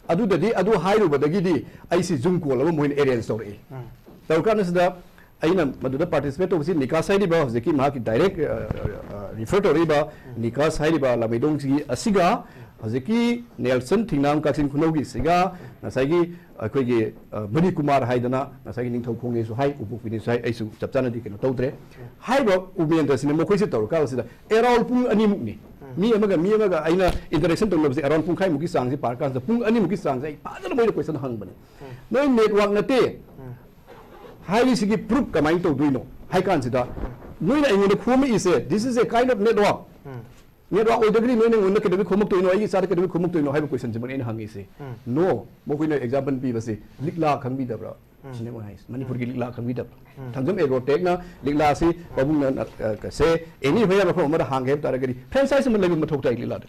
ꯑꯗꯨꯗꯗꯤ, ꯑꯗꯨ ꯍꯥꯏꯔꯨꯕꯗꯒꯤꯗꯤ ꯑꯩꯁꯤ Zoom call ꯑꯃ ꯃꯣꯏꯅ arrange ꯇꯧꯔꯛꯏ꯫ ꯇꯧꯔꯀꯥꯟꯗꯁꯤꯗ ꯑꯩꯅ ꯃꯗꯨꯗ participate ꯇꯧꯕꯁꯤ ꯅꯤꯀꯥꯁ ꯍꯥꯏꯔꯤꯕ, ꯍꯧꯖꯤꯛꯀꯤ ꯃꯍꯥꯛꯀꯤ direct, ꯑ, ꯑ, refer ꯇꯧꯔꯛꯏꯕ ꯅꯤꯀꯥꯁ ꯍꯥꯏꯔꯤꯕ ꯂꯥꯃꯩꯗꯣꯡꯁꯤꯒꯤ ꯑꯁꯤꯒ ꯍꯧꯖꯤꯛꯀꯤ ꯅꯦꯜꯁꯟ ꯊꯤꯡꯅꯥꯝ ꯀꯛꯆꯤꯡ ꯈꯨꯅꯧꯒꯤꯁꯤꯒ ꯉꯁꯥꯏꯒꯤ ꯑꯩꯈꯣꯏꯒꯤ, ꯑ, ꯃꯅꯤꯀꯨꯃꯥꯔ ꯍꯥꯏꯗꯅ ꯉꯁꯥꯏꯒꯤ ꯅꯤꯡꯊꯧꯈꯣꯡꯅꯦꯁꯨ ꯍꯥꯏ, ꯎꯄꯣꯛꯄꯤꯅꯦꯁꯨ ꯍꯥꯏ, ꯑꯩꯁꯨ ꯆꯞ ꯆꯥꯅꯗꯤ ꯀꯩꯅꯣ ꯇꯧꯗ꯭ꯔꯦ꯫ ꯍꯥꯏꯔꯤꯕ ꯎꯃꯦꯟꯗ꯭ꯔꯁꯤꯅ ꯃꯈꯣꯏꯁꯦ ꯇꯧꯔꯀꯥꯟꯁꯤꯗ around ꯄꯨꯡ ꯑꯅꯤꯃꯨꯛꯅꯤ꯫ ꯃꯤ ꯑꯃꯒ ꯃꯤ ꯑꯃꯒ ꯑꯩꯅ interaction ꯇꯧꯅꯕꯁꯦ around ꯄꯨꯡꯈꯥꯏꯃꯨꯛꯀꯤ ꯆꯥꯡꯁꯦ ꯄꯥꯔꯀꯥꯟꯁꯤꯗ ꯄꯨꯡ ꯑꯅꯤꯃꯨꯛꯀꯤ ꯆꯥꯡꯁꯦ ꯑꯩ ꯐꯖꯅ ꯃꯣꯏꯗ question ꯍꯪꯕꯅꯦ꯫ ꯅꯣꯏ network ꯅꯠꯇꯦ ꯍꯥꯏꯔꯤꯁꯤꯒꯤ proof ꯀꯃꯥꯏꯅ ꯇꯧꯗꯣꯏꯅꯣ ꯍꯥꯏ ꯀꯥꯟꯁꯤꯗ, ꯅꯣꯏꯅ ꯑꯩꯉꯣꯟꯗ ꯈꯣꯝꯃꯛꯏꯁꯦ, this is a kind of network. Network ꯑꯣꯏꯗ꯭ꯔꯒꯗꯤ ꯅꯣꯏꯅ ꯑꯩꯉꯣꯟꯗ ꯀꯩꯗꯧꯕꯩ ꯈꯣꯝꯃꯛꯇꯣꯏꯅꯣ, ꯑꯩꯒꯤ ꯏꯆꯥꯗ ꯀꯩꯗꯧꯕꯩ ꯈꯣꯝꯃꯛꯇꯣꯏꯅꯣ ꯍꯥꯏꯕ questionꯁꯤꯃꯅꯦ ꯑꯩꯅ ꯍꯪꯉꯤꯁꯦ꯫ No, ꯃꯈꯣꯏꯅ example ꯄꯤꯕꯁꯦ, ꯂꯤꯛꯂꯥ ꯈꯪꯕꯤꯗꯕ꯭ꯔꯥ? ꯁꯤꯅꯦ ꯃꯣꯏ ꯍꯥꯏꯁꯦ, ꯃꯅꯤꯄꯨꯔꯒꯤ ꯂꯤꯛꯂꯥ ꯈꯪꯕꯤꯗꯕ꯭ꯔꯥ? ꯊꯥꯡꯖꯝ Agrotekꯅ ꯂꯤꯛꯂꯥꯁꯤ ꯄꯥꯕꯨꯡꯅ, ꯑ, ꯁꯦ, any where ꯃꯐꯝ ꯑꯃꯗ ꯍꯥꯡꯒꯦ ꯍꯥꯏꯕ ꯇꯥꯔꯒꯗꯤ franchise ꯑꯃ ꯂꯩꯕ ꯃꯊꯧ ꯇꯥꯏ ꯂꯤꯛꯂꯥꯗ꯫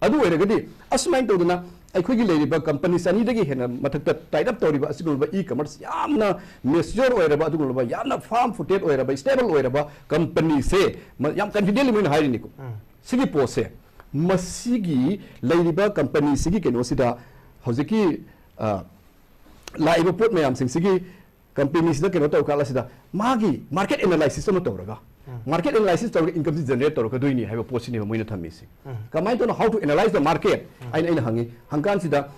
ꯑꯗꯨ ꯑꯣꯏꯔꯒꯗꯤ ꯑꯁꯨꯃꯥꯏꯅ ꯇꯧꯗꯅ ꯑꯩꯈꯣꯏꯒꯤ ꯂꯩꯔꯤꯕ ꯀꯝꯄꯅꯤꯁ ꯑꯅꯤꯗꯒꯤ ꯍꯦꯟꯅ ꯃꯊꯛꯇ ꯇꯥꯏꯠ ꯑꯞ ꯇꯧꯔꯤꯕ ꯑꯁꯤꯒꯨꯝꯂꯕ ꯏ ꯀꯃꯔꯁ ꯌꯥꯝꯅ ꯃꯦꯆ꯭ꯌꯣꯔ ꯑꯣꯏꯔꯕ, ꯑꯗꯨꯒꯨꯝꯂꯕ ꯌꯥꯝꯅ ꯐꯥꯔꯝ ꯐꯨꯇꯦꯠ ꯑꯣꯏꯔꯕ, ꯁ꯭ꯇꯦꯕꯜ ꯑꯣꯏꯔꯕ ꯀꯝꯄꯅꯤꯁꯦ ꯃ-, ꯌꯥꯝ ꯀꯟꯐꯤꯗꯦꯟꯂꯤ ꯃꯣꯏꯅ ꯍꯥꯏꯔꯤꯅꯤꯀꯣ꯫ ꯎꯝ꯫ ꯁꯤꯒꯤ ꯄꯣꯠꯁꯦ, ꯃꯁꯤꯒꯤ ꯂꯩꯔꯤꯕ ꯀꯝꯄꯅꯤꯁꯤꯒꯤ ꯀꯩꯅꯣꯁꯤꯗ ꯍꯧꯖꯤꯛꯀꯤ, ꯑ, ꯂꯥꯛꯏꯕ ꯄꯣꯠ ꯃꯌꯥꯝꯁꯤꯡꯁꯤꯒꯤ ꯀꯝꯄꯦꯅꯤꯁꯤꯗ ꯀꯩꯅꯣ ꯇꯧꯔꯀꯥꯟꯁꯤꯗ ꯃꯥꯒꯤ ꯃꯥꯔꯀꯦꯠ ꯑꯦꯅꯥꯂꯥꯏꯁꯤꯁ ꯑꯃ ꯇꯧꯔꯒ, ꯎꯝ꯫ ꯃꯥꯔꯀꯦꯠ ꯑꯦꯅꯥꯂꯥꯏꯁꯤꯁ ꯇꯧꯔꯒ ꯏꯟꯀꯝꯁꯤ ꯖꯦꯅꯔꯦꯠ ꯇꯧꯔꯛꯀꯗꯣꯏꯅꯤ ꯍꯥꯏꯕ ꯄꯣꯠꯁꯤꯅꯦꯕ ꯃꯣꯏꯅ ꯊꯝꯃꯤꯁꯤ꯫ ꯎꯝ꯫ ꯀꯃꯥꯏꯅ ꯇꯧꯅ, how to analyze the market? ꯎꯝ꯫ ꯑꯩꯅ, ꯑꯩꯅ ꯍꯪꯉꯤ, ꯍꯪꯀꯥꯟꯁꯤꯗ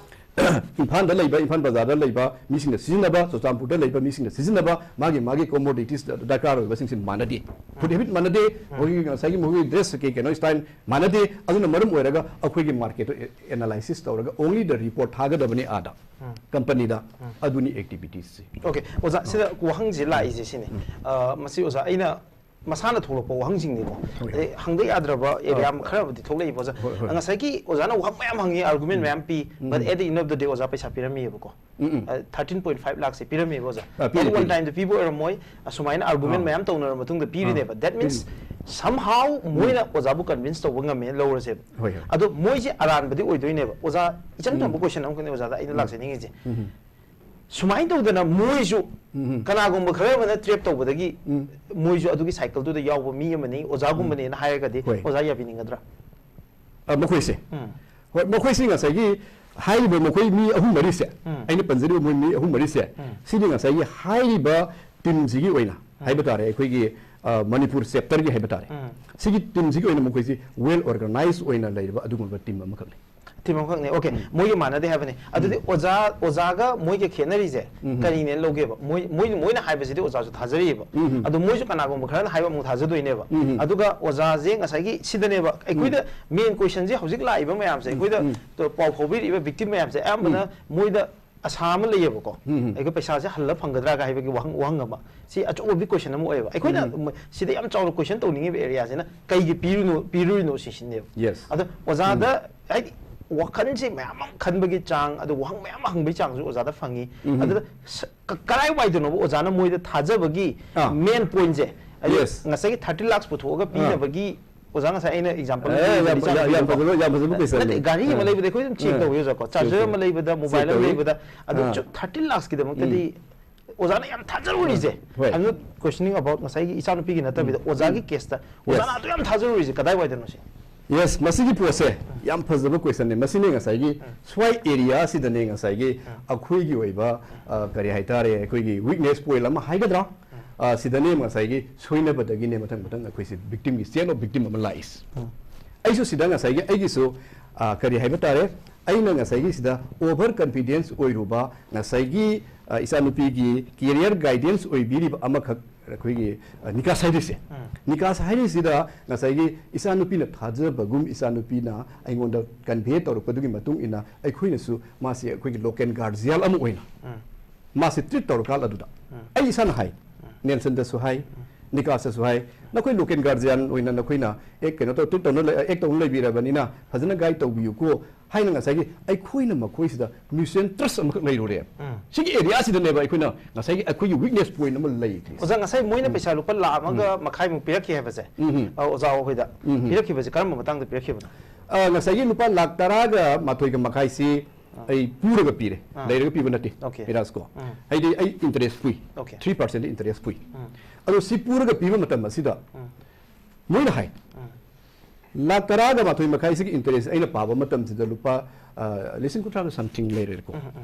ꯏꯝꯐꯥꯜꯗ ꯂꯩꯕ, ꯏꯝꯐꯥꯜ ꯕꯖꯥꯔꯗ ꯂꯩꯕ ꯃꯤꯁꯤꯡꯅ ꯁꯤꯖꯤꯟꯅꯕ, ꯆꯨꯔꯆꯥꯟꯄꯨꯔꯗ ꯂꯩꯕ ꯃꯤꯁꯤꯡꯅ ꯁꯤꯖꯤꯟꯅꯕ, ꯃꯥꯒꯤ, ꯃꯥꯒꯤ ꯀꯣꯃꯣꯗꯤꯇꯤꯁ ꯗꯔꯀꯥꯔ ꯑꯣꯏꯕꯁꯤꯡꯁꯤ ꯃꯥꯟꯅꯗꯦ꯫ ꯐꯨꯗ ꯍꯦꯕꯤꯠ ꯃꯥꯟꯅꯗꯦ, ꯎꯝ꯫ ꯃꯈꯣꯏꯒꯤ ꯉꯁꯥꯏꯒꯤ ꯃꯈꯣꯏꯒꯤ ꯗ꯭ꯔꯦꯁ ꯀꯩ ꯀꯩꯅꯣ ꯁ꯭ꯇꯥꯏꯜ ꯃꯥꯟꯅꯗꯦ꯫ ꯑꯗꯨꯅ ꯃꯔꯝ ꯑꯣꯏꯔꯒ ꯑꯩꯈꯣꯏꯒꯤ ꯃꯥꯔꯀꯦꯠꯇꯣ ꯑꯦꯅꯥꯂꯥꯏꯁꯤꯁ ꯇꯧꯔꯒ only the report ꯊꯥꯒꯗꯕꯅꯤ ꯑꯥꯗ꯫ ꯎꯝ꯫ ꯀꯝꯄꯅꯤꯗ꯫ ꯎꯝ꯫ ꯑꯗꯨꯅꯤ ꯑꯦꯛꯇꯤꯚꯤꯇꯤꯁꯁꯤ꯫ ꯑꯣꯀꯦ, ꯑꯣꯖꯥ, ꯁꯤꯗ ꯋꯥꯍꯪꯁꯦ ꯂꯥꯛꯏꯁꯦ ꯁꯤꯅꯤ꯫ ꯎꯝ꯫ ꯑ, ꯃꯁꯤ ꯑꯣꯖꯥ ꯑꯩꯅ ꯃꯁꯥꯅ ꯊꯣꯛꯂꯛꯄ ꯋꯥꯍꯪꯁꯤꯡꯅꯤꯀꯣ꯫ ꯍꯣꯏ, ꯍꯣꯏ꯫ ꯑꯗꯩ ꯍꯪꯗ ꯌꯥꯗ꯭ꯔꯕ ꯑꯦꯔꯤꯌꯥ ꯑꯥ꯫ ꯈꯔꯕꯨꯗꯤ ꯊꯣꯛꯂꯛꯏꯕ ꯑꯣꯖꯥ꯫ ꯍꯣꯏ, ꯍꯣꯏ꯫ ꯉꯁꯥꯏꯒꯤ ꯑꯣꯖꯥꯅ ꯋꯥꯍꯪ ꯃꯌꯥꯝ ꯍꯪꯉꯤ, ꯑꯥꯔꯒꯨꯃꯦꯟ ꯎꯝ꯫ ꯃꯌꯥꯝ ꯄꯤ, ꯎꯝ, but um. At the end of the day ꯑꯣꯖꯥ ꯄꯩꯁꯥ ꯄꯤꯔꯝꯃꯤꯕꯀꯣ꯫ ꯎꯝ, ꯎꯝ꯫ ꯑ, thirteen point five ꯂꯥꯛꯁꯦ ꯄꯤꯔꯝꯃꯦꯕ ꯑꯣꯖꯥ꯫ ꯑꯥ, ꯄꯤꯔꯤ, At one ꯄꯤꯔꯤ꯫ Timeꯗ ꯄꯤꯕ ꯑꯣꯏꯔꯝꯃꯣꯏ, ꯑꯁꯨꯃꯥꯏꯅ ꯑꯥꯔꯒꯨꯃꯦꯟ ꯑꯥ꯫ ꯃꯌꯥꯝ ꯇꯧꯅꯔꯕ ꯃꯇꯨꯡꯗ ꯄꯤꯔꯤꯅꯦꯕ꯫ ꯑꯥ꯫ That means um. Somehow ꯎꯝ꯫ ꯃꯣꯏꯅ ꯑꯣꯖꯥꯕꯨ convince ꯇꯧꯕ ꯉꯝꯃꯦꯅ ꯂꯧꯔꯁꯦꯕ꯫ ꯍꯣꯏ, ꯍꯣꯏ꯫ ꯑꯗꯣ ꯃꯣꯏꯁꯦ ꯑꯔꯥꯟꯕꯗꯤ ꯑꯣꯏꯗꯣꯏꯅꯦꯕ꯫ ꯑꯣꯖꯥ, ꯏꯆꯝ ꯆꯝꯕ ꯎꯝ꯫ Question ꯑꯃꯈꯛꯅꯦ ꯑꯣꯖꯥꯗ ꯑꯩꯅ ꯎꯝ꯫ ꯂꯥꯛꯆꯅꯤꯡꯉꯤꯁꯦ꯫ ꯎꯝ꯫ ꯁꯨꯃꯥꯏꯅ ꯇꯧꯗꯅ ꯃꯣꯏꯁꯨ ꯎꯝ꯫ ꯀꯅꯥꯒꯨꯝꯕ ꯈꯔ ꯑꯃꯅ trap ꯇꯧꯕꯗꯒꯤ ꯎꯝ꯫ ꯃꯣꯏꯁꯨ ꯑꯗꯨꯒꯤ cycleꯗꯨꯗ ꯌꯥꯎꯕ ꯃꯤ ꯑꯃꯅꯤ, ꯑꯣꯖꯥꯒꯨꯝꯕꯅꯦꯅ ꯍꯥꯏꯔꯒꯗꯤ ꯍꯣꯏ꯫ ꯑꯣꯖꯥ ꯌꯥꯕꯤꯅꯤꯡꯒꯗ꯭ꯔꯥ? ꯑ, ꯃꯈꯣꯏꯁꯦ꯫ ꯎꯝ꯫ ꯍꯣꯏ, ꯃꯈꯣꯏꯁꯤ ꯉꯁꯥꯏꯒꯤ ꯍꯥꯏꯔꯤꯕ ꯃꯈꯣꯏ ꯃꯤ ꯑꯍꯨꯝ ꯃꯔꯤꯁꯦ, ꯎꯝ꯫ ꯑꯩꯅ ꯄꯟꯖꯔꯤꯕ ꯃꯣꯏ ꯃꯤ ꯑꯍꯨꯝ ꯃꯔꯤꯁꯦ, ꯎꯝ꯫ ꯁꯤꯗꯤ ꯉꯁꯥꯏꯒꯤ ꯍꯥꯏꯔꯤꯕ ꯇꯤꯝꯁꯤꯒꯤ ꯑꯣꯏꯅ ꯎꯝ꯫ ꯍꯥꯏꯕ ꯇꯥꯔꯦ, ꯑꯩꯈꯣꯏꯒꯤ, ꯑ, ꯃꯅꯤꯄꯨꯔ ꯆꯦꯞꯇꯔꯒꯤ ꯍꯥꯏꯕ ꯇꯥꯔꯦ꯫ ꯎꯝ꯫ ꯁꯤꯒꯤ ꯇꯤꯝꯁꯤꯒꯤ ꯑꯣꯏꯅ ꯃꯈꯣꯏꯁꯤ well organized ꯑꯣꯏꯅ ꯂꯩꯔꯕ ꯑꯗꯨꯒꯨꯝꯂꯕ ꯇꯤꯝ ꯑꯃꯈꯛꯅꯤ꯫ ꯇꯤꯝ ꯑꯃꯈꯛꯅꯦ꯫ ꯑꯣꯀꯦ, ꯎꯝ꯫ ꯃꯣꯏꯒ ꯃꯥꯟꯅꯗꯦ ꯍꯥꯏꯕꯅꯤ꯫ ꯑꯗꯨꯗꯤ ꯎꯝ꯫ ꯑꯣꯖꯥ, ꯑꯣꯖꯥꯒ ꯃꯣꯏꯒ ꯈꯦꯠꯅꯔꯤꯁꯦ ꯎꯝ꯫ ꯀꯔꯤꯅꯦꯅ ꯂꯧꯒꯦꯕ? ꯃꯣꯏ, ꯃꯣꯏ, ꯃꯣꯏꯅ ꯍꯥꯏꯕꯁꯤꯗꯤ ꯑꯣꯖꯥꯁꯨ ꯊꯥꯖꯔꯤꯕ꯫ ꯎꯝ꯫ ꯑꯗꯣ ꯃꯣꯏꯁꯨ ꯀꯅꯥꯒꯨꯝꯕ ꯈꯔꯅ ꯍꯥꯏꯕ ꯑꯃꯨꯛ ꯊꯥꯖꯗꯣꯏꯅꯦꯕ꯫ ꯎꯝ꯫ ꯑꯗꯨꯒ ꯑꯣꯖꯥꯁꯦ ꯉꯁꯥꯏꯒꯤ ꯁꯤꯗꯅꯦꯕ, ꯑꯩꯈꯣꯏꯗ ꯎꯝ꯫ Main questionꯁꯦ ꯍꯧꯖꯤꯛ ꯂꯥꯛꯏꯕ ꯃꯌꯥꯝꯁꯦ, ꯎꯝ꯫ ꯑꯩꯈꯣꯏꯗ ꯎꯝ꯫ ꯇ-, ꯄꯥꯎ ꯐꯥꯎꯕꯤꯔꯛꯏꯕ victim ꯃꯌꯥꯝꯁꯦ ꯑꯌꯥꯝꯕꯅ ꯎꯝ꯫ ꯃꯣꯏꯗ ꯑꯁꯥ ꯑꯃ ꯂꯩꯌꯦꯕꯀꯣ꯫ ꯎꯝ꯫ ꯑꯩꯈꯣꯏ ꯄꯩꯁꯥꯁꯦ ꯍꯜꯂ ꯐꯪꯒꯗ꯭ꯔꯥꯒ ꯍꯥꯏꯕꯒꯤ ꯋꯥꯍꯪ, ꯋꯥꯍꯪ ꯑꯃ꯫ ꯁꯤ ꯑꯆꯧꯕ big question ꯑꯃ ꯑꯣꯏꯌꯦꯕ꯫ ꯑꯩꯈꯣꯏꯅ ꯎꯝ꯫ ꯃ-, ꯁꯤꯗ ꯌꯥꯝ ꯆꯥꯎꯅ question ꯇꯧꯅꯤꯡꯉꯤꯕ areaꯁꯤꯅ ꯀꯩꯒꯤ ꯄꯤꯔꯨꯅꯣ, ꯄꯤꯔꯨꯔꯤꯅꯣ ꯁꯤꯁꯤꯅꯦꯕ꯫ Yes꯫ ꯑꯗꯣ ꯑꯣꯖꯥꯗ ꯎꯝ꯫ ꯍꯥꯏꯗꯤ ꯋꯥꯈꯜꯁꯦ ꯃꯌꯥꯝ ꯑꯃ ꯈꯟꯕꯒꯤ ꯆꯥꯡ, ꯑꯗꯨ ꯋꯥꯍꯪ ꯃꯌꯥꯝ ꯑꯃ ꯍꯪꯕꯒꯤ ꯆꯥꯡꯁꯨ ꯑꯣꯖꯥꯗ ꯐꯪꯉꯤ꯫ ꯎꯝ꯫ ꯑꯗꯨꯗ ꯁ-, ꯀ-, ꯀꯔꯥꯏꯋꯥꯏꯗꯅꯣꯕ ꯑꯣꯖꯥꯅ ꯃꯣꯏꯗ ꯊꯥꯖꯕꯒꯤ ꯑꯥ꯫ Main pointꯁꯦ? ꯍꯥꯏꯗꯤ Yes꯫ ꯉꯁꯥꯏꯒꯤ thirty lakhs ꯄꯨꯊꯣꯛꯑꯒ ꯑꯥ꯫ ꯄꯤꯅꯕꯒꯤ ꯑꯣꯖꯥ, ꯉꯁꯥꯏ ꯑꯩꯅ example ꯑꯦ, ꯌꯥꯝ, ꯌꯥꯝ, ꯌꯥꯝ ꯐꯖꯕ, ꯌꯥꯝ ꯐꯖꯕ question ꯅꯦ꯫ ꯅꯠꯇꯦ, ꯒꯥꯔꯤ ꯑꯃ ꯑꯥ꯫ ꯂꯩꯕꯗ ꯑꯩꯈꯣꯏ ꯑꯗꯨꯝ check ꯑꯥ꯫ ꯇꯧꯋꯤ, ꯑꯣꯖꯥ, ꯀꯣ꯫ Check Charger ꯇꯧꯋꯤ꯫ ꯑꯃ ꯂꯩꯕꯗ, mobile ꯑꯥ꯫ ꯑꯃ ꯂꯩꯕꯗ ꯑꯗꯨ ꯑꯥ꯫ ꯆꯨ-, thirteen lakhs ꯀꯤꯗꯃꯛꯇꯗꯤ ꯑꯣꯖꯥꯅ ꯌꯥꯝ ꯊꯥꯖꯔꯨꯔꯤꯁꯦ꯫ ꯍꯣꯏ꯫ I'm not questioning about ꯉꯁꯥꯏꯒꯤ ꯏꯆꯥꯅꯨꯄꯤꯒꯤ ꯅꯠꯇꯕꯤꯗ, ꯎꯝ꯫ ꯑꯣꯖꯥꯒꯤ ꯎꯝ꯫ Case ꯇ Yes꯫ ꯑꯣꯖꯥꯅ ꯑꯗꯨ ꯌꯥꯝ ꯊꯥꯖꯔꯨꯔꯤꯁꯦ ꯀꯗꯥꯏꯋꯥꯏꯗꯅꯣ ꯁꯤ? Yes, ꯃꯁꯤꯒꯤ ꯄꯣꯠꯁꯦ ꯌꯥꯝ ꯐꯖꯕ question ꯅꯦ꯫ ꯃꯁꯤꯅꯦ ꯉꯁꯥꯏꯒꯤ ꯁ꯭ꯋꯥꯏ area ꯁꯤꯗꯅꯦ ꯉꯁꯥꯏꯒꯤ ꯑꯩꯈꯣꯏꯒꯤ ꯑꯣꯏꯕ, ꯑ, ꯀꯔꯤ ꯍꯥꯏꯇꯥꯔꯦ, ꯑꯩꯈꯣꯏꯒꯤ weakness point ꯑꯃ ꯍꯥꯏꯒꯗ꯭ꯔꯥ? ꯑ, ꯁꯤꯗꯅꯦ ꯉꯁꯥꯏꯒꯤ ꯁꯣꯏꯅꯕꯗꯒꯤꯅꯦ ꯃꯊꯪ ꯃꯊꯪ ꯑꯩꯈꯣꯏꯁꯦ victim ꯒꯤ chain of victim ꯑꯃ ꯂꯥꯛꯏꯁꯦ꯫ ꯑꯩꯁꯨ ꯁꯤꯗ ꯉꯁꯥꯏꯒꯤ ꯑꯩꯒꯤꯁꯨ, ꯑ, ꯀꯔꯤ ꯍꯥꯏꯕ ꯇꯥꯔꯦ, ꯑꯩꯅ ꯉꯁꯥꯏꯒꯤ ꯁꯤꯗ over confidence ꯑꯣꯏꯔꯨꯕ, ꯉꯁꯥꯏꯒꯤ, ꯑ, ꯏꯆꯥꯅꯨꯄꯤꯒꯤ career guidance ꯑꯣꯏꯕꯤꯔꯤꯕ ꯑꯃꯈꯛ ꯑꯩꯈꯣꯏꯒꯤ, ꯑ, ꯅꯤꯀꯥꯁ ꯍꯥꯏꯔꯤꯁꯦ꯫ ꯅꯤꯀꯥꯁ ꯍꯥꯏꯔꯤꯁꯤꯗ ꯉꯁꯥꯏꯒꯤ ꯏꯆꯥꯅꯨꯄꯤꯅ ꯊꯥꯖꯕꯒꯨꯝ ꯏꯆꯥꯅꯨꯄꯤꯅ ꯑꯩꯉꯣꯟꯗ convey ꯇꯧꯔꯛꯄꯗꯨꯒꯤ ꯃꯇꯨꯡ ꯏꯟꯅ ꯑꯩꯈꯣꯏꯅꯁꯨ ꯃꯥꯁꯤ ꯑꯩꯈꯣꯏꯒꯤ local guardian ꯑꯃ ꯑꯣꯏꯅ ꯃꯥꯁꯤ treat ꯇꯧꯔꯀꯥꯟ ꯑꯗꯨꯗ ꯑꯩ ꯏꯁꯥꯅ ꯍꯥꯏ, ꯅꯦꯜꯁꯟꯗꯁꯨ ꯍꯥꯏ, ꯅꯤꯀꯥꯁꯇꯁꯨ ꯍꯥꯏ, "ꯅꯈꯣꯏ local guardian ꯑꯣꯏꯅ ꯅꯈꯣꯏꯅ ꯑꯦꯛ ꯀꯩꯅꯣ ꯇꯧ, treat ꯇꯧꯅ ꯂꯩ-, act ꯇꯧꯅ ꯂꯩꯕꯤꯔꯕꯅꯤꯅ ꯐꯖꯅ guide ꯇꯧꯕꯤꯌꯨꯀꯣ" ꯍꯥꯏꯅ ꯉꯁꯥꯏꯒꯤ ꯑꯩꯈꯣꯏꯅ ꯃꯈꯣꯏꯁꯤꯗ mutual trust ꯑꯃꯈꯛ ꯂꯩꯔꯨꯔꯦ꯫ ꯁꯤꯒꯤ area ꯁꯤꯗꯅꯦꯕ ꯑꯩꯈꯣꯏꯅ ꯉꯁꯥꯏꯒꯤ ꯑꯩꯈꯣꯏꯒꯤ weakness point ꯑꯃ ꯂꯩꯈ꯭ꯔꯤꯁꯦ꯫ ꯑꯣꯖꯥ, ꯉꯁꯥꯏ ꯃꯣꯏꯅ ꯄꯩꯁꯥ ꯂꯨꯄꯥ ꯂꯥꯈ ꯑꯃꯒ ꯃꯈꯥꯏꯃꯨꯛ ꯄꯤꯔꯛꯈꯤ ꯍꯥꯏꯕꯁꯦ, ꯑ, ꯑꯣꯖꯥ ꯍꯣꯏꯗ ꯄꯤꯔꯛꯈꯤꯕꯁꯦ ꯀꯔꯝꯕ ꯃꯇꯥꯡꯗ ꯄꯤꯔꯛꯈꯤꯕꯅꯣ? ꯑ, ꯉꯁꯥꯏꯒꯤ ꯂꯨꯄꯥ ꯂꯥꯈ ꯇꯔꯥꯒ ꯃꯥꯊꯣꯏꯒ ꯃꯈꯥꯏꯁꯤ ꯑꯩ ꯄꯨꯔꯒ ꯄꯤꯔꯦ, ꯂꯩꯔꯒ ꯄꯤꯕ ꯅꯠꯇꯦ, ꯄꯤꯔꯥꯁ ꯀꯣ꯫ ꯍꯥꯏꯗꯤ ꯑꯩ interest ꯄꯨꯏ, three percent interest ꯄꯨꯏ꯫ ꯑꯗꯣ ꯁꯤ ꯄꯨꯔꯒ ꯄꯤꯕ ꯃꯇꯝ ꯑꯁꯤꯗ ꯃꯣꯏꯅ ꯍꯥꯏ, ꯂꯥꯈ ꯇꯔꯥꯒ ꯃꯥꯊꯣꯏ ꯃꯈꯥꯏꯁꯤꯒꯤ interest ꯑꯩꯅ ꯄꯥꯕ ꯃꯇꯝꯁꯤꯗ ꯂꯨꯄꯥ, ꯑ, ꯂꯤꯁꯤꯡ ꯀꯨꯟꯊ꯭ꯔꯥꯒ something ꯂꯩꯔꯦꯀꯣ꯫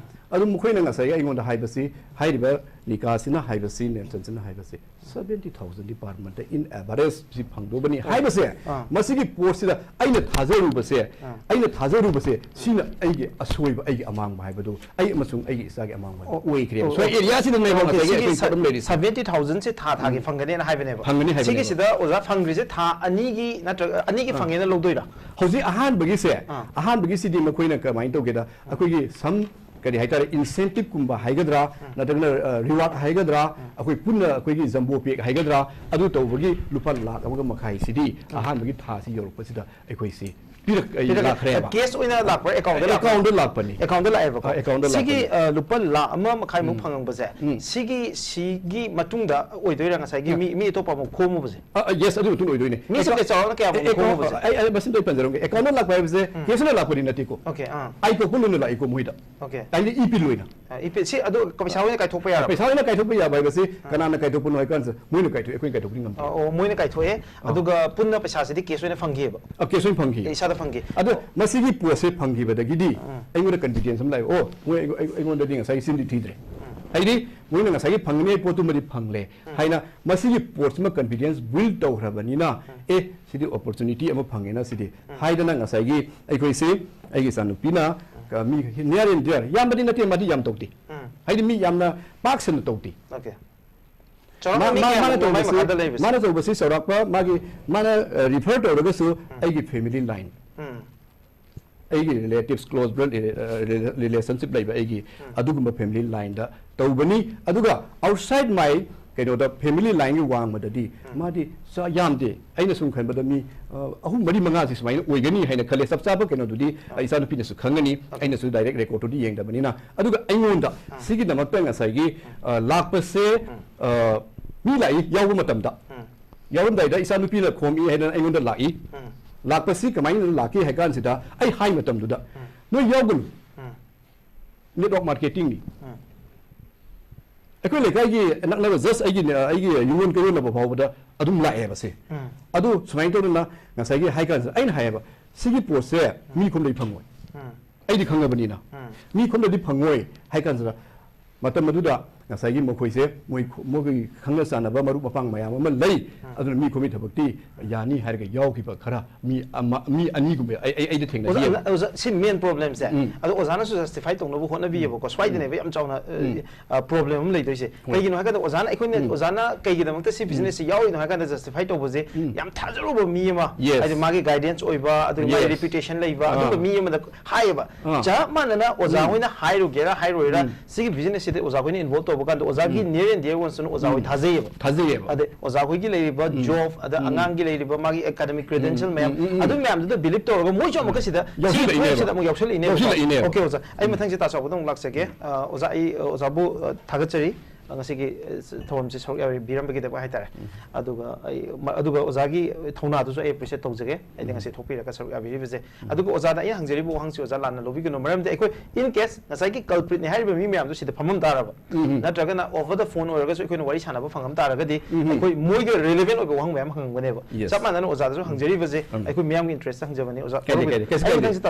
ꯑꯗꯨ ꯃꯈꯣꯏꯅ ꯉꯁꯥꯏꯒꯤ ꯑꯩꯉꯣꯟꯗ ꯍꯥꯏꯕꯁꯤ, ꯍꯥꯏꯔꯤꯕ ꯅꯤꯀꯥꯁꯤꯅ ꯍꯥꯏꯕꯁꯤ, ꯅꯦꯜꯁꯟꯁꯤꯅ ꯍꯥꯏꯕꯁꯤ, seventy thousand per month in average ꯁꯤ ꯐꯪꯗꯧꯕꯅꯤ ꯍꯥꯏꯕꯁꯦ, ꯃꯁꯤꯒꯤ ꯄꯣꯠꯁꯤꯗ ꯑꯩꯅ ꯊꯥꯖꯔꯨꯕꯁꯦ, ꯑꯩꯅ ꯊꯥꯖꯔꯨꯕꯁꯦ, ꯁꯤꯅ ꯑꯩꯒꯤ ꯑꯁꯣꯏꯕ, ꯑꯩꯒꯤ ꯑꯃꯥꯡꯕ ꯍꯥꯏꯕꯗꯨ ꯑꯩ ꯑꯃꯁꯨꯡ ꯑꯩꯒꯤ ꯏꯆꯥꯒꯤ ꯑꯃꯥꯡꯕ ꯍꯥꯏꯕꯗꯨ ꯑꯣꯏꯈ꯭ꯔꯦꯕ꯫ ꯁꯣꯏ area ꯁꯤꯗꯅꯦꯕ ꯉꯁꯥꯏꯒꯤ ꯑꯩꯈꯣꯏ ꯄꯣꯠ ꯑꯃ ꯂꯩꯔꯤꯁꯦ꯫ Seventy thousand ꯁꯦ ꯊꯥ ꯊꯥꯒꯤ ꯐꯪꯒꯅꯦꯅ ꯍꯥꯏꯕꯅꯦꯕ꯫ ꯐꯪꯒꯅꯤ ꯍꯥꯏꯕꯅꯦꯕ꯫ ꯁꯤꯒꯤꯁꯤꯗ ꯑꯣꯖꯥ ꯐꯪꯈ꯭ꯔꯤꯁꯦ ꯊꯥ ꯑꯅꯤꯒꯤ ꯅꯠꯇ꯭ꯔꯒ ꯑꯅꯤꯒꯤ ꯐꯪꯉꯦꯅ ꯂꯧꯗꯣꯏꯔꯥ? ꯍꯧꯖꯤꯛ ꯑꯍꯥꯟꯕꯒꯤꯁꯦ, ꯑꯍꯥꯟꯕꯒꯤꯁꯤꯗꯤ ꯃꯈꯣꯏꯅ ꯀꯃꯥꯏꯅ ꯇꯧꯒꯦꯗ, ꯑꯩꯈꯣꯏꯒꯤ some ꯀꯔꯤ ꯍꯥꯏꯇꯥꯔꯦ, incentive ꯀꯨꯝꯕ ꯍꯥꯏꯒꯗ꯭ꯔꯥ, ꯅꯠꯇ꯭ꯔꯒꯅ, ꯑ, reward ꯍꯥꯏꯒꯗ꯭ꯔꯥ, ꯑꯩꯈꯣꯏ ꯄꯨꯟꯅ ꯑꯩꯈꯣꯏꯒꯤ jumbo pack ꯍꯥꯏꯒꯗ꯭ꯔꯥ, ꯑꯗꯨ ꯇꯧꯕꯒꯤ ꯂꯨꯄꯥ ꯂꯥꯈ ꯑꯃꯒ ꯃꯈꯥꯏꯁꯤꯗꯤ ꯑꯍꯥꯟꯕꯒꯤ ꯊꯥꯁꯤ ꯌꯧꯔꯛꯄꯁꯤꯗ ꯑꯩꯈꯣꯏꯁꯤ ꯄꯤꯔꯛ-, ꯑꯩ ꯄꯤꯔꯛꯑꯦ꯫ ꯂꯥꯛꯈ꯭ꯔꯦꯕ꯫ Cash ꯑꯣꯏꯅ ꯂꯥꯛꯄ꯭ꯔꯥ? Account ꯂꯥꯛꯄ꯭ꯔꯥ? Account ꯂꯥꯛꯄꯅꯤ꯫ Account ꯂꯥꯛꯑꯦꯕꯀꯣ꯫ ꯑ, account ꯁꯤꯒꯤ, ꯂꯥꯛꯄꯅꯤ꯫ ꯑ, ꯂꯨꯄꯥ ꯂꯥꯈ ꯑꯃ ꯃꯈꯥꯏꯃꯨꯛ ꯎꯝ꯫ ꯐꯪꯉꯛꯄꯁꯦ, ꯎꯝ꯫ ꯁꯤꯒꯤ, ꯁꯤꯒꯤ ꯃꯇꯨꯡꯗ ꯑꯣꯏꯗꯣꯏꯔꯥ ꯉꯁꯥꯏꯒꯤ ꯑ꯫ ꯃꯤ, ꯃꯤ ꯑꯇꯣꯞꯄ ꯑꯃꯨꯛ ꯈꯣꯝꯃꯨꯕꯁꯦ? ꯑ, ꯑ, yes, ꯑꯗꯨꯒꯤ ꯃꯇꯨꯡ ꯑꯣꯏꯗꯣꯏꯅꯦ꯫ ꯃꯤꯁꯦ account, ꯀꯌꯥ ꯆꯥꯎꯔꯒ ꯀꯌꯥꯃꯨꯛ ꯑꯦ, account, ꯈꯣꯝꯃꯨꯕꯁꯦ? ꯑꯩ, ꯑꯩ ꯃꯁꯤꯡꯗꯣ ꯑꯩ ꯄꯟꯖꯔꯝꯒꯦ꯫ Account ꯂꯥꯛꯄ ꯍꯥꯏꯕꯁꯦ ꯎꯝ꯫ Cash ꯑꯣꯏꯅ ꯂꯥꯛꯄꯗꯤ ꯅꯠꯇꯦꯀꯣ꯫ Okay, ꯑꯥ꯫ ꯑꯥꯏ ꯀꯣꯛꯄ ꯂꯣꯏꯅ ꯂꯥꯛꯏꯀꯣ ꯃꯣꯏꯗ꯫ Okay꯫ ꯍꯥꯏꯗꯤ E P ꯑꯣꯏꯅ꯫ ꯑ, E P, ꯁꯤ ꯑꯗꯨ ꯄꯩꯁꯥ ꯑꯣꯏꯅ ꯀꯥꯏꯊꯣꯛꯄ ꯌꯥꯔꯕ? ꯄꯩꯁꯥ ꯑꯣꯏꯅ ꯀꯥꯏꯊꯣꯛꯄ ꯌꯥꯕ ꯍꯥꯏꯕꯁꯤ ꯑꯥ꯫ ꯀꯅꯥꯅ ꯀꯥꯏꯊꯣꯛꯄꯅꯣ ꯍꯥꯏ ꯀꯥꯟꯁꯤꯗ ꯃꯣꯏꯅ ꯀꯥꯏꯊꯣꯛꯑꯦ, ꯑꯩꯈꯣꯏꯅ ꯀꯥꯏꯊꯣꯛꯄꯗꯤ ꯉꯝꯗꯦ꯫ ꯑ, ꯑꯣ, ꯃꯣꯏꯅ ꯀꯥꯏꯊꯣꯛꯑꯦ꯫ ꯑꯥ꯫ ꯑꯗꯨꯒ ꯄꯨꯟꯅ ꯄꯩꯁꯥꯁꯤꯗꯤ cash ꯑꯣꯏꯅ ꯐꯪꯈꯤꯑꯕ? ꯑ, cash ꯑꯣꯏꯅ ꯐꯪꯈꯤ꯫ ꯏꯁꯥꯗ ꯐꯪꯈꯤ꯫ ꯑꯗꯣ ꯃꯁꯤꯒꯤ ꯄꯣꯠꯁꯦ ꯐꯪꯈꯤꯕꯗꯒꯤꯗꯤ ꯎꯝ꯫ ꯑꯩꯉꯣꯟꯗ confidence ꯑꯃ ꯂꯥꯛꯑꯦ꯫ ꯑꯣ, ꯃꯣꯏ ꯑꯩꯉꯣ-, ꯑꯩꯉꯣ-, ꯑꯩꯉꯣꯟꯗꯗꯤ ꯉꯁꯥꯏꯒꯤ ꯆꯤꯟꯗꯤ ꯊꯤꯗ꯭ꯔꯦ꯫ ꯎꯝ꯫ ꯍꯥꯏꯗꯤ ꯃꯣꯏꯅ ꯉꯁꯥꯏꯒꯤ ꯐꯪꯒꯅꯤ ꯍꯥꯏꯕ ꯄꯣꯠꯇꯨꯃꯗꯤ ꯐꯪꯂꯦ ꯎꯝ꯫ ꯍꯥꯏꯅ ꯃꯁꯤꯒꯤ ꯄꯣꯠꯁꯤꯃ confidence build ꯇꯧꯈ꯭ꯔꯕꯅꯤꯅ, ꯎꯝ꯫ ꯑꯦ, ꯁꯤꯗꯤ opportunity ꯑꯃ ꯐꯪꯉꯦꯅ ꯁꯤꯗꯤ ꯎꯝ꯫ ꯍꯥꯏꯗꯅ ꯉꯁꯥꯏꯒꯤ ꯑꯩꯈꯣꯏꯁꯦ, ꯑꯩꯒꯤ ꯏꯆꯥꯅꯨꯄꯤꯅ, ꯎꯝ꯫ ꯑ, ꯃꯤ near and dear, ꯌꯥꯝꯕꯗꯤ ꯅꯠꯇꯦ, ꯃꯥꯗꯤ ꯌꯥꯝ ꯇꯧꯗꯦ꯫ ꯎꯝ꯫ ꯍꯥꯏꯗꯤ ꯃꯤ ꯌꯥꯝꯅ ꯄꯥꯛ ꯁꯟꯅ ꯇꯧꯗꯦ꯫ Okay꯫ ꯆꯥꯎꯔꯥꯛꯅ ꯃꯥ-, ꯃꯤ ꯃꯥ-, ꯃꯥꯅ ꯀꯌꯥꯃꯨꯛ ꯃꯥꯏ ꯇꯧꯕꯁꯤ, ꯃꯈꯥꯗ ꯂꯩꯕꯁꯦ? ꯃꯥꯅ ꯇꯧꯕꯁꯤ ꯆꯥꯎꯔꯥꯛꯄ ꯃꯥꯒꯤ, ꯃꯥꯅ, ꯑ, refer ꯇꯧꯔꯒꯁꯨ ꯎꯝ꯫ ꯑꯩꯒꯤ family line, ꯎꯝ꯫ ꯑꯩꯒꯤ relatives, close blood, ꯑ, rela-, relationship ꯂꯩꯕ ꯑꯩꯒꯤ ꯎꯝ꯫ ꯑꯗꯨꯒꯨꯝꯕ family lineꯗ ꯇꯧꯕꯅꯤ꯫ ꯑꯗꯨꯒ outside my ꯀꯩꯅꯣꯗ family lineꯒꯤ ꯋꯥꯡꯃꯗꯗꯤ ꯎꯝ꯫ ꯃꯥꯗꯤ ꯆꯥ-, ꯌꯥꯝꯗꯦ꯫ ꯑꯩꯅ ꯁꯨꯝ ꯈꯟꯕꯗ ꯃꯤ, ꯑ, ꯑꯍꯨꯝ, ꯃꯔꯤ, ꯃꯉꯥꯁꯤ ꯁꯨꯃꯥꯏꯅ ꯑꯣꯏꯒꯅꯤ ꯍꯥꯏꯅ ꯈꯜꯂꯦ꯫ ꯆꯞ ꯆꯥꯕ ꯀꯩꯅꯣꯗꯨꯗꯤ ꯑꯣ꯫ ꯏꯆꯥꯅꯨꯄꯤꯅꯁꯨ ꯈꯪꯒꯅꯤ꯫ ꯑꯣꯀꯦ꯫ ꯑꯩꯅꯁꯨ direct recordꯇꯨꯗꯤ ꯌꯦꯡꯗꯕꯅꯤꯅ꯫ ꯑꯗꯨꯒ ꯑꯩꯉꯣꯟꯗ ꯑꯥ꯫ ꯁꯤꯒꯤꯗꯃꯛꯇ ꯉꯁꯥꯏꯒꯤ, ꯎꯝ꯫ ꯑ, ꯂꯥꯛꯄꯁꯦ, ꯎꯝ꯫ ꯑ, ꯃꯤ ꯂꯥꯛꯏ ꯌꯥꯎꯕ ꯃꯇꯝꯗ꯫ ꯎꯝ꯫ ꯌꯥꯎꯔꯝꯗꯥꯏꯗ ꯏꯆꯥꯅꯨꯄꯤꯅ ꯈꯣꯝꯃꯤ ꯍꯥꯏꯗꯅ ꯑꯩꯉꯣꯟꯗ ꯂꯥꯛꯏ꯫ ꯎꯝ꯫ ꯂꯥꯛꯄꯁꯤ ꯀꯃꯥꯏꯅ ꯂꯥꯛꯀꯦ ꯍꯥꯏ ꯀꯥꯟꯁꯤꯗ ꯑꯩ ꯍꯥꯏ ꯃꯇꯝꯗꯨꯗ, ꯎꯝ꯫ "ꯅꯣꯏ ꯌꯥꯎꯒꯅꯨ꯫ ꯎꯝ꯫ Network marketingꯅꯤ꯫" ꯎꯝ꯫ ꯑꯩꯈꯣꯏ ꯂꯩꯀꯥꯏꯒꯤ ꯅꯛꯅꯕ just ꯑꯩꯒꯤ, ꯑꯩꯒꯤ ꯌꯨꯝꯂꯣꯟ ꯀꯩꯔꯣꯟꯅꯕ ꯐꯥꯎꯕꯗ ꯑꯗꯨꯝ ꯂꯥꯛꯑꯦꯕ ꯁꯦ꯫ ꯎꯝ꯫ ꯑꯗꯨ ꯁꯨꯃꯥꯏꯅ ꯇꯧꯗꯅ ꯉꯁꯥꯏꯒꯤ ꯍꯥꯏ ꯀꯥꯟꯁꯤꯗ ꯑꯩꯅ ꯍꯥꯏꯌꯦꯕ, "ꯁꯤꯒꯤ ꯄꯣꯠꯁꯦ ꯃꯤ ꯈꯣꯝꯗꯩ ꯐꯪꯉꯣꯏ꯫ ꯎꯝ꯫ ꯑꯩꯗꯤ ꯈꯪꯉꯕꯅꯤꯅ꯫ ꯎꯝ꯫ ꯃꯤ ꯈꯣꯝꯗꯗꯤ ꯐꯪꯉꯣꯏ" ꯍꯥꯏ ꯀꯥꯟꯁꯤꯗ ꯃꯇꯝ ꯑꯗꯨꯗ ꯉꯁꯥꯏꯒꯤ ꯃꯈꯣꯏꯁꯦ ꯃꯣꯏ ꯈꯣ-, ꯃꯈꯣꯏꯒꯤ ꯈꯪꯅ ꯆꯥꯟꯅꯕ ꯃꯔꯨꯞ ꯃꯄꯥꯡ ꯃꯌꯥꯝ ꯑꯃ ꯂꯩ꯫ ꯎꯝ꯫ ꯑꯗꯨꯅ ꯃꯤ ꯈꯣꯝꯕꯩ ꯊꯕꯛꯇꯤ ꯌꯥꯅꯤ ꯍꯥꯏꯔꯒ ꯌꯥꯎꯈꯤꯕ ꯈꯔ ꯃꯤ ꯑꯃ, ꯃꯤ ꯑꯅꯤꯒꯨꯝꯕ ꯑꯩ, ꯑꯩ, ꯑꯩꯗ ꯊꯦꯡꯅꯈꯤ꯫ ꯑꯣꯖꯥ, ꯑꯣꯖꯥ, ꯁꯤ main problemꯁꯦ꯫ ꯎꯝ꯫ ꯑꯗꯣ ꯑꯣꯖꯥꯅꯁꯨ justify ꯇꯧꯅꯕ ꯍꯣꯠꯅꯕꯤꯌꯦꯕꯀꯣ꯫ ꯎꯝ꯫ ꯁ꯭ꯋꯥꯏꯗꯅꯦꯕ ꯌꯥꯝ ꯆꯥꯎꯅ, ꯑ, ꯎꯝ꯫ ꯑ, problem ꯑꯃ ꯂꯩꯗꯣꯏꯁꯦ꯫ ꯍꯣꯏ꯫ ꯀꯩꯒꯤꯅꯣ ꯍꯥꯏ ꯀꯥꯟꯗ ꯑꯣꯖꯥꯅ, ꯑꯩꯈꯣꯏꯅ, ꯎꯝ꯫ ꯑꯣꯖꯥꯅ ꯀꯩꯒꯤꯗꯃꯛꯇ ꯁꯤ ꯎꯝ꯫ Businessꯁꯦ ꯌꯥꯎꯔꯤꯅꯣ ꯍꯥꯏ ꯀꯥꯟꯗ justify ꯇꯧꯕꯁꯦ ꯎꯝ꯫ ꯌꯥꯝ ꯊꯥꯖꯔꯨꯕ ꯃꯤ ꯑꯃ, Yes꯫ ꯍꯥꯏꯗꯤ ꯃꯥꯒꯤ guidance ꯑꯣꯏꯕ, ꯑꯗꯨꯒ ꯃꯥꯒꯤ Yes꯫ Reputation ꯂꯩꯕ, ꯑꯥ꯫ ꯑꯗꯨꯝꯕ ꯃꯤ ꯑꯃꯗ ꯍꯥꯏꯌꯦꯕ꯫ ꯑꯥ꯫ ꯆꯞ ꯃꯥꯟꯅꯅ ꯑꯣꯖꯥ ꯎꯝ꯫ ꯍꯣꯏꯅ ꯍꯥꯏꯔꯨꯒꯦꯔꯥ ꯍꯥꯏꯔꯣꯏꯔꯥ, ꯎꯝ꯫ ꯁꯤꯒꯤ businessꯁꯤꯗ ꯑꯣꯖꯥ ꯍꯣꯏꯅ involve ꯇꯧꯕ ꯀꯥꯟꯗ ꯑꯣꯖꯥꯒꯤ near and dear ones ꯅ ꯑꯣꯖꯥ ꯍꯣꯏ ꯊꯥꯖꯩꯌꯦꯕ꯫ ꯊꯥꯖꯩꯌꯦꯕ꯫ ꯑꯗꯩ ꯑꯣꯖꯥ ꯍꯣꯏꯒꯤ ꯂꯩꯔꯤꯕ job, ꯑꯗ ꯑꯉꯥꯡꯒꯤ ꯂꯩꯔꯤꯕ ꯃꯥꯒꯤ academic credential ꯃꯌꯥꯝ, ꯎꯝ, ꯎꯝ, ꯎꯝ꯫ ꯑꯗꯨ ꯃꯌꯥꯝꯗꯨꯗ believe ꯇꯧꯔꯒ ꯃꯣꯏꯁꯨ ꯑꯃꯨꯛꯀ ꯁꯤꯗ ꯁꯤ ꯌꯥꯎꯁꯤꯜꯂꯛꯏꯅꯦꯕ꯫ ꯊꯣꯛꯂꯛꯄꯁꯤꯗ ꯑꯃꯨꯛ ꯌꯥꯎꯁꯜꯂꯛꯏꯅꯦꯕ꯫ ꯌꯥꯎꯁꯤꯜꯂꯛꯏꯅꯦꯕ꯫ Okay ꯑꯣꯖꯥ, ꯑꯩ ꯃꯊꯪꯁꯦ ꯇꯥ ꯆꯥꯎꯕꯗ ꯑꯃꯨꯛ ꯂꯥꯛꯆꯒꯦ꯫ ꯑ, ꯑꯣꯖꯥ, ꯑꯩ ꯑ, ꯑꯣꯖꯥꯕꯨ ꯑ, ꯊꯥꯒꯠꯆꯔꯤ꯫ ꯑ, ꯉꯁꯤꯒꯤ ꯑ, ꯊꯧꯔꯝꯁꯦ ꯁꯔꯨꯛ ꯌꯥꯕꯤꯔꯝꯕꯒꯤꯗꯃꯛ ꯍꯥꯏꯇꯥꯔꯦ꯫ ꯑꯗꯨꯒ ꯑꯩ ꯃ-, ꯑꯗꯨꯒ ꯑꯣꯖꯥꯒꯤ ꯊꯧꯅꯥꯗꯨꯁꯨ ꯑꯩ appreciate ꯇꯧꯖꯒꯦ, ꯑꯩꯗꯤ ꯉꯁꯤ ꯊꯣꯛꯄꯤꯔꯒ ꯁꯔꯨꯛ ꯌꯥꯕꯤꯔꯤꯕꯁꯦ꯫ ꯑꯗꯨꯒ ꯑꯣꯖꯥꯗ ꯑꯩꯅ ꯍꯪꯖꯔꯤꯕ ꯋꯥꯍꯪꯁꯤ ꯑꯣꯖꯥ ꯂꯥꯟꯅ ꯂꯧꯕꯤꯒꯅꯨ, ꯃꯔꯝꯗꯤ ꯑꯩꯈꯣꯏ in case ꯉꯁꯥꯏꯒꯤ culprit ꯅꯦ ꯍꯥꯏꯔꯤꯕ ꯃꯤ ꯃꯌꯥꯝꯗꯨ ꯁꯤꯗ ꯐꯝꯃꯝ ꯇꯥꯔꯕ, ꯅꯠꯇ꯭ꯔꯒꯅ over the phone ꯑꯣꯏꯔꯒꯁꯨ ꯑꯩꯈꯣꯏꯅ ꯋꯥꯔꯤ ꯁꯥꯟꯅꯕ ꯐꯪꯉꯝ ꯇꯥꯔꯒꯗꯤ ꯑꯩꯈꯣꯏ ꯃꯣꯏꯒ relevant ꯑꯣꯏꯕ ꯋꯥꯍꯪ ꯃꯌꯥꯝ ꯍꯪꯉꯝꯒꯅꯦꯕ꯫ Yes. ꯆꯞ ꯃꯥꯟꯅꯅ ꯑꯣꯖꯥꯗꯁꯨ ꯍꯪꯖꯔꯤꯕꯁꯦ ꯑꯩꯈꯣꯏ ꯃꯤꯌꯥꯝꯒꯤ interest ꯇ ꯍꯪꯖꯕꯅꯤ ꯑꯣꯖꯥ꯫ ꯀꯥꯏꯗꯦ, ꯀꯥꯏꯗꯦ, ꯀꯩꯁꯨ ꯑꯩ ꯀꯥꯏꯗꯦ꯫ ꯃꯊꯪꯁꯤ